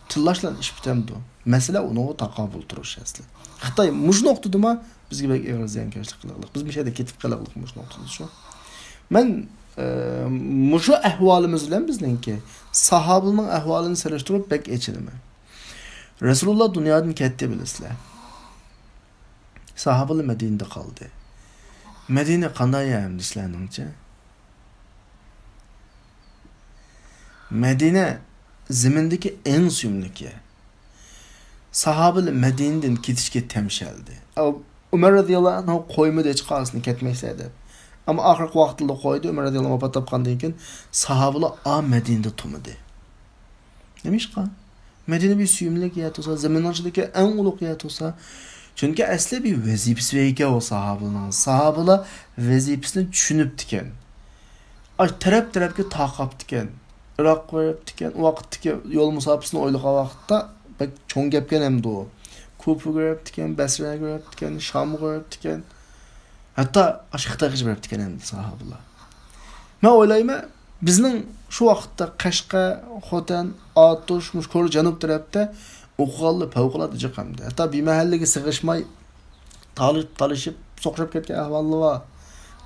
تىللاش بىلەن ئىش پۈتەمدۇ؟ مەسىلە ئۇنىڭغا تاقابىل تۇرۇش ئەسلى. خىتاي مۇشۇ نۇقتىدىمۇ بىزگە بەك ئېغىر زىيانكەشلىك قىلىغلىق. بىز مۇشۇ يەردە كېتىپ قېلىغلىق مۇشۇ نۇقتىدا شۇ. مەن، ئە، مۇشۇ ئەھۋالىمىز بىلەن بىزنىڭكى ساھابىلىنىڭ ئەھۋالىنى سېلىشتۇرۇپ بەك ئېچىنىمەن. رەسۇلۇللا دۇنيادىن كەتتى بىلىسىلەر. ساھابىلار مەدىنىدە قالدى. مەدىنە قانداق يەر ئەمدى سىلەرنىڭچە؟ مەدىنە زېمىندىكى ئەڭ سۆيۈملۈك يەر. ساھابىلار مەدىنىدىن كېتىشكە تەمشەلدى. ئۇ-، ئۆمەر رەزىياللاھۇ ئەنھۇ قويمىدى ھېچقايسىنى كەتمەيسىلەر دەپ. ئەمما ئاخىرقى ۋاقىتلىرىدا قويدى. ئۆمەر رەزىياللاھۇ ئەنھۇ ۋاپات تاپقاندىن كېيىن ساھابىلار ئا مەدىنىدە تۇرمىدى. نېمىشقا؟ مەدىنە بىر سۆيۈملۈك يەر تۇرسا، زېمىننىڭ ئىچىدىكى ئەڭ ئۇلۇغ يەر تۇرسا، چۈنكى ئەسلى بىر ۋەزىپىسى بار ئىكەن ئۇ ساھابىنىڭ. ساھابىلار ۋەزىپىسىنى چۈشىنىپتىكەن. ئاش تەرەپ-تەرەپكە تارقاپتىكەن. ئىراق بېرىپتىكەن. ئۇ ۋاقىتتىكى يول مۇساپىسىنى ئويلىغان ۋاقىتتا بەك چوڭ گەپكەن ئەمدى ئۇ. كۇفىگە بېرىپتىكەن، بەسرەگە بېرىپتىكەن، شامغا بېرىپتىكەن. ھەتتا ئاشۇ خىتايغىچە بېرىپتىكەن ئەمدى ساھابىلار. مەن ئويلايمەن، بىزنىڭ شۇ ۋاقىتتا قەشقەر، خوتەن، ئاتۇش، مۇشۇ كورلا جەنۇب تەرەپتە ئوقۇغانلار پەۋقۇلئاددە جىق ئەمدى. ھەتتا بىر مەھەللىگە سىغىشماي، تالىشىپ، تالىشىپ، سوقۇشۇپ كەتكەن ئەھۋاللار بار.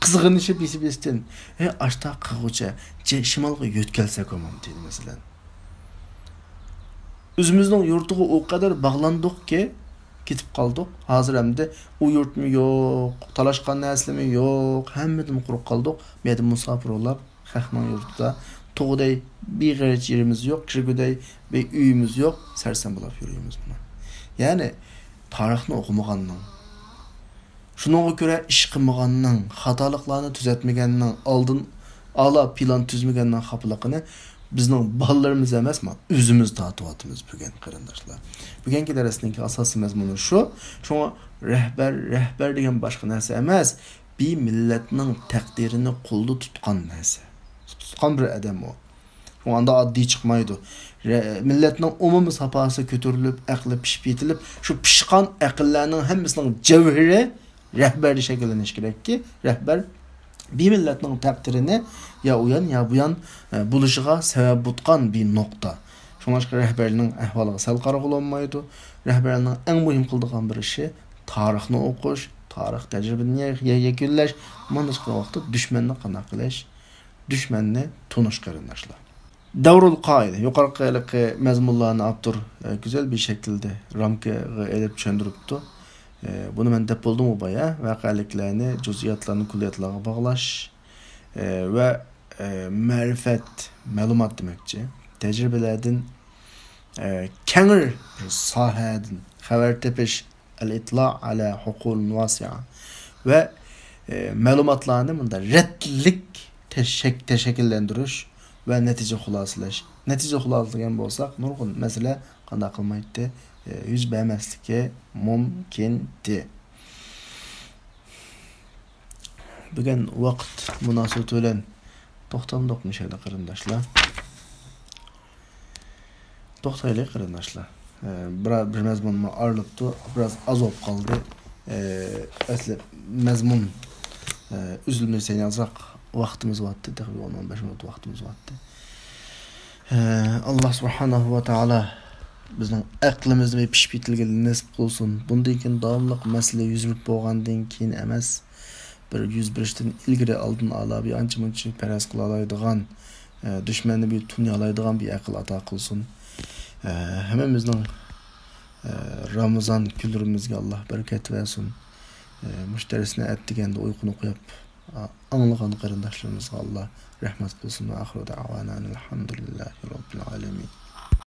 قىزغىنىشىپ بىسى-بىستىن. ھەي، ئاشتا قىلغۇچە، جى-، شىمالغا يۆتكەلسەكمۇ دېدى، مەسىلەن. ئۆزىمىزنىڭ يۇرتىغا ئۇ قەدەر باغلاندۇقكى، كېتىپ قالدۇق. ھازىر ئەمدى ئۇ يۇرتمۇ يوق، تالاشقان نەرسىلىرىمۇ يوق، ھەممىدىن قۇرۇق قالدۇق. بۇ يەردە مۇساپىر بولاپ، خەقنىڭ يۇرتىدا تۇغۇدەي بىر غېرىچ يېرىمىز يوق، كىرگۈدەي بىر ئۆيىمىز يوق، سەرسان بولاپ يۈرىمىز مانا. يەنى تارىخنى ئوقۇمىغاننىڭ، شۇنىڭغا كۆرە ئىش قىلمىغاننىڭ، خاتالىقلارنى تۈزەتمىگەننىڭ، ئالدىن ئالا پىلان تۈزمىگەننىڭ خاپىلىقىنى بىزنىڭ بالىلىرىمىز ئەمەسمۇ، ئۆزىمىز تارتىۋاتىمىز بۈگۈن، قېرىنداشلار. بۈگۈنكى دەرسنىڭكى ئاساسىي مەزمۇنى شۇ. شۇڭا رەھبەر، رەھبەر دېگەن باشقا نەرسە ئەمەس، بىر مىللەتنىڭ تەقدىرىنى قولىدا تۇتقان نەرسە. تۇتقان بىر ئادەم ئۇ. شۇڭا ئاندا ئاددىي چىقمايدۇ. رە-، مىللەتنىڭ ئومۇمىي ساپاسى كۆتۈرۈلۈپ، ئەقلى پىشىپ يېتىلىپ، شۇ پىشقان ئەقىللەرنىڭ ھەممىسىنىڭ جەۋھىرى رەھبەردە شەكىللىنىشى كېرەككى، رەھبەر بىر مىللەتنىڭ تەقدىرىنى يا ئۇيان، يا بۇيان، ئە، بولۇشىغا سەۋەب بولغان بىر نۇقتا. شۇڭلاشقا رەھبەرنىڭ ئەھۋالىغا سەل قارىغىلى بولمايدۇ. رەھبەرنىڭ ئەڭ مۇھىم قىلىدىغان بىر ئىشى تارىخنى ئوقۇش، تارىخ تەجرىبىنى يە-، يە-، يەكۈنلەش، مانا شۇ ۋاقىتتا دۈشمەننى قانداق قىلىش، دۈشمەننى تونۇش، قېرىنداشلار. دەۋرۇل قائىدە، يۇقىرىقى ھېلىقى مەزمۇنلارنى ئاپتور، ئە، گۈزەل بىر شەكىلدە رامكىغا ئېلىپ چۈشەندۈرۈپتۇ. ئە، بۇنى مەن دەپ بولدۇمغۇ بايا، ۋەقەلىكلەرنى، جۇزئىياتلارنى كۈللىياتلارغا باغلاش، ئە، ۋە، ئە، مەرىپەت، مەلۇمات دېمەكچى. تەجرىبىلەردىن، ئە، كەڭرى ساھەدىن خەۋەر تېپىش، ئەل-ئىتلا ئەلە ھۇقۇل ۋاسىئە ۋە، ئە، مەلۇماتلارنى مۇنداق رەتلىك تەشەك-، تەشەكىللەندۈرۈش ۋە نەتىجە خۇلاسىلەش. نەتىجە خۇلاسىلىگەن بولساق، نۇرغۇن مەسىلە قانداق قىلمايتتى، ئە، يۈز بەرمەسلىكى مۇمكىنتى. بۈگۈن ۋاقىت مۇناسىۋىتى بىلەن توختامدۇق مۇشۇ يەردە، قېرىنداشلار. توختايلى، قېرىنداشلار. ئە، بىر، بىر مەزمۇنمۇ ئايرىلىپتۇ، بىراز ئاز بولۇپ قالدى. ئە، ئەسلى مەزمۇن، ئە، ئۈزۈلمىسە يازاق ۋاقتىمىز بارتتى، تېخى ئون، ئون بەش مىنۇت ۋاقتىمىز بارتتى. ئە، ئاللا سۇبھانەھۇ ۋە تائالا بىزنىڭ ئەقلىمىزنى پىشىپ يېتىلگىنى نېسىپ قىلسۇن. بۇندىن كېيىن داۋاملىق مەسىلە يۈز بېرىپ بولغاندىن كېيىن ئەمەس، بىر يۈز بېرىشتىن ئىلگىرى ئالدىن ئالا بىر ئانچە مۇنچە پەرەز قىلالايدىغان، ئە، دۈشمەننى بىر تونۇيالايدىغان بىر ئەقىل ئاتا قىلسۇن. ئە، ھەممىمىزنىڭ، ئە، رامىزان كۈنلىرىمىزگە ئاللا بەرىكەت بەرسۇن. ئە، مۇشۇ دەرسنى ئەتىگەندە ئۇيقۇنى قويۇپ، ئا-، ئاڭلىغان قېرىنداشلىرىمىزغا ئاللا رەھمەت قىلسۇن. ۋە ئاخىرۇ دەئۋانا ئەنىل ھەمدۇلىللاھى رەببىل ئالەمىن.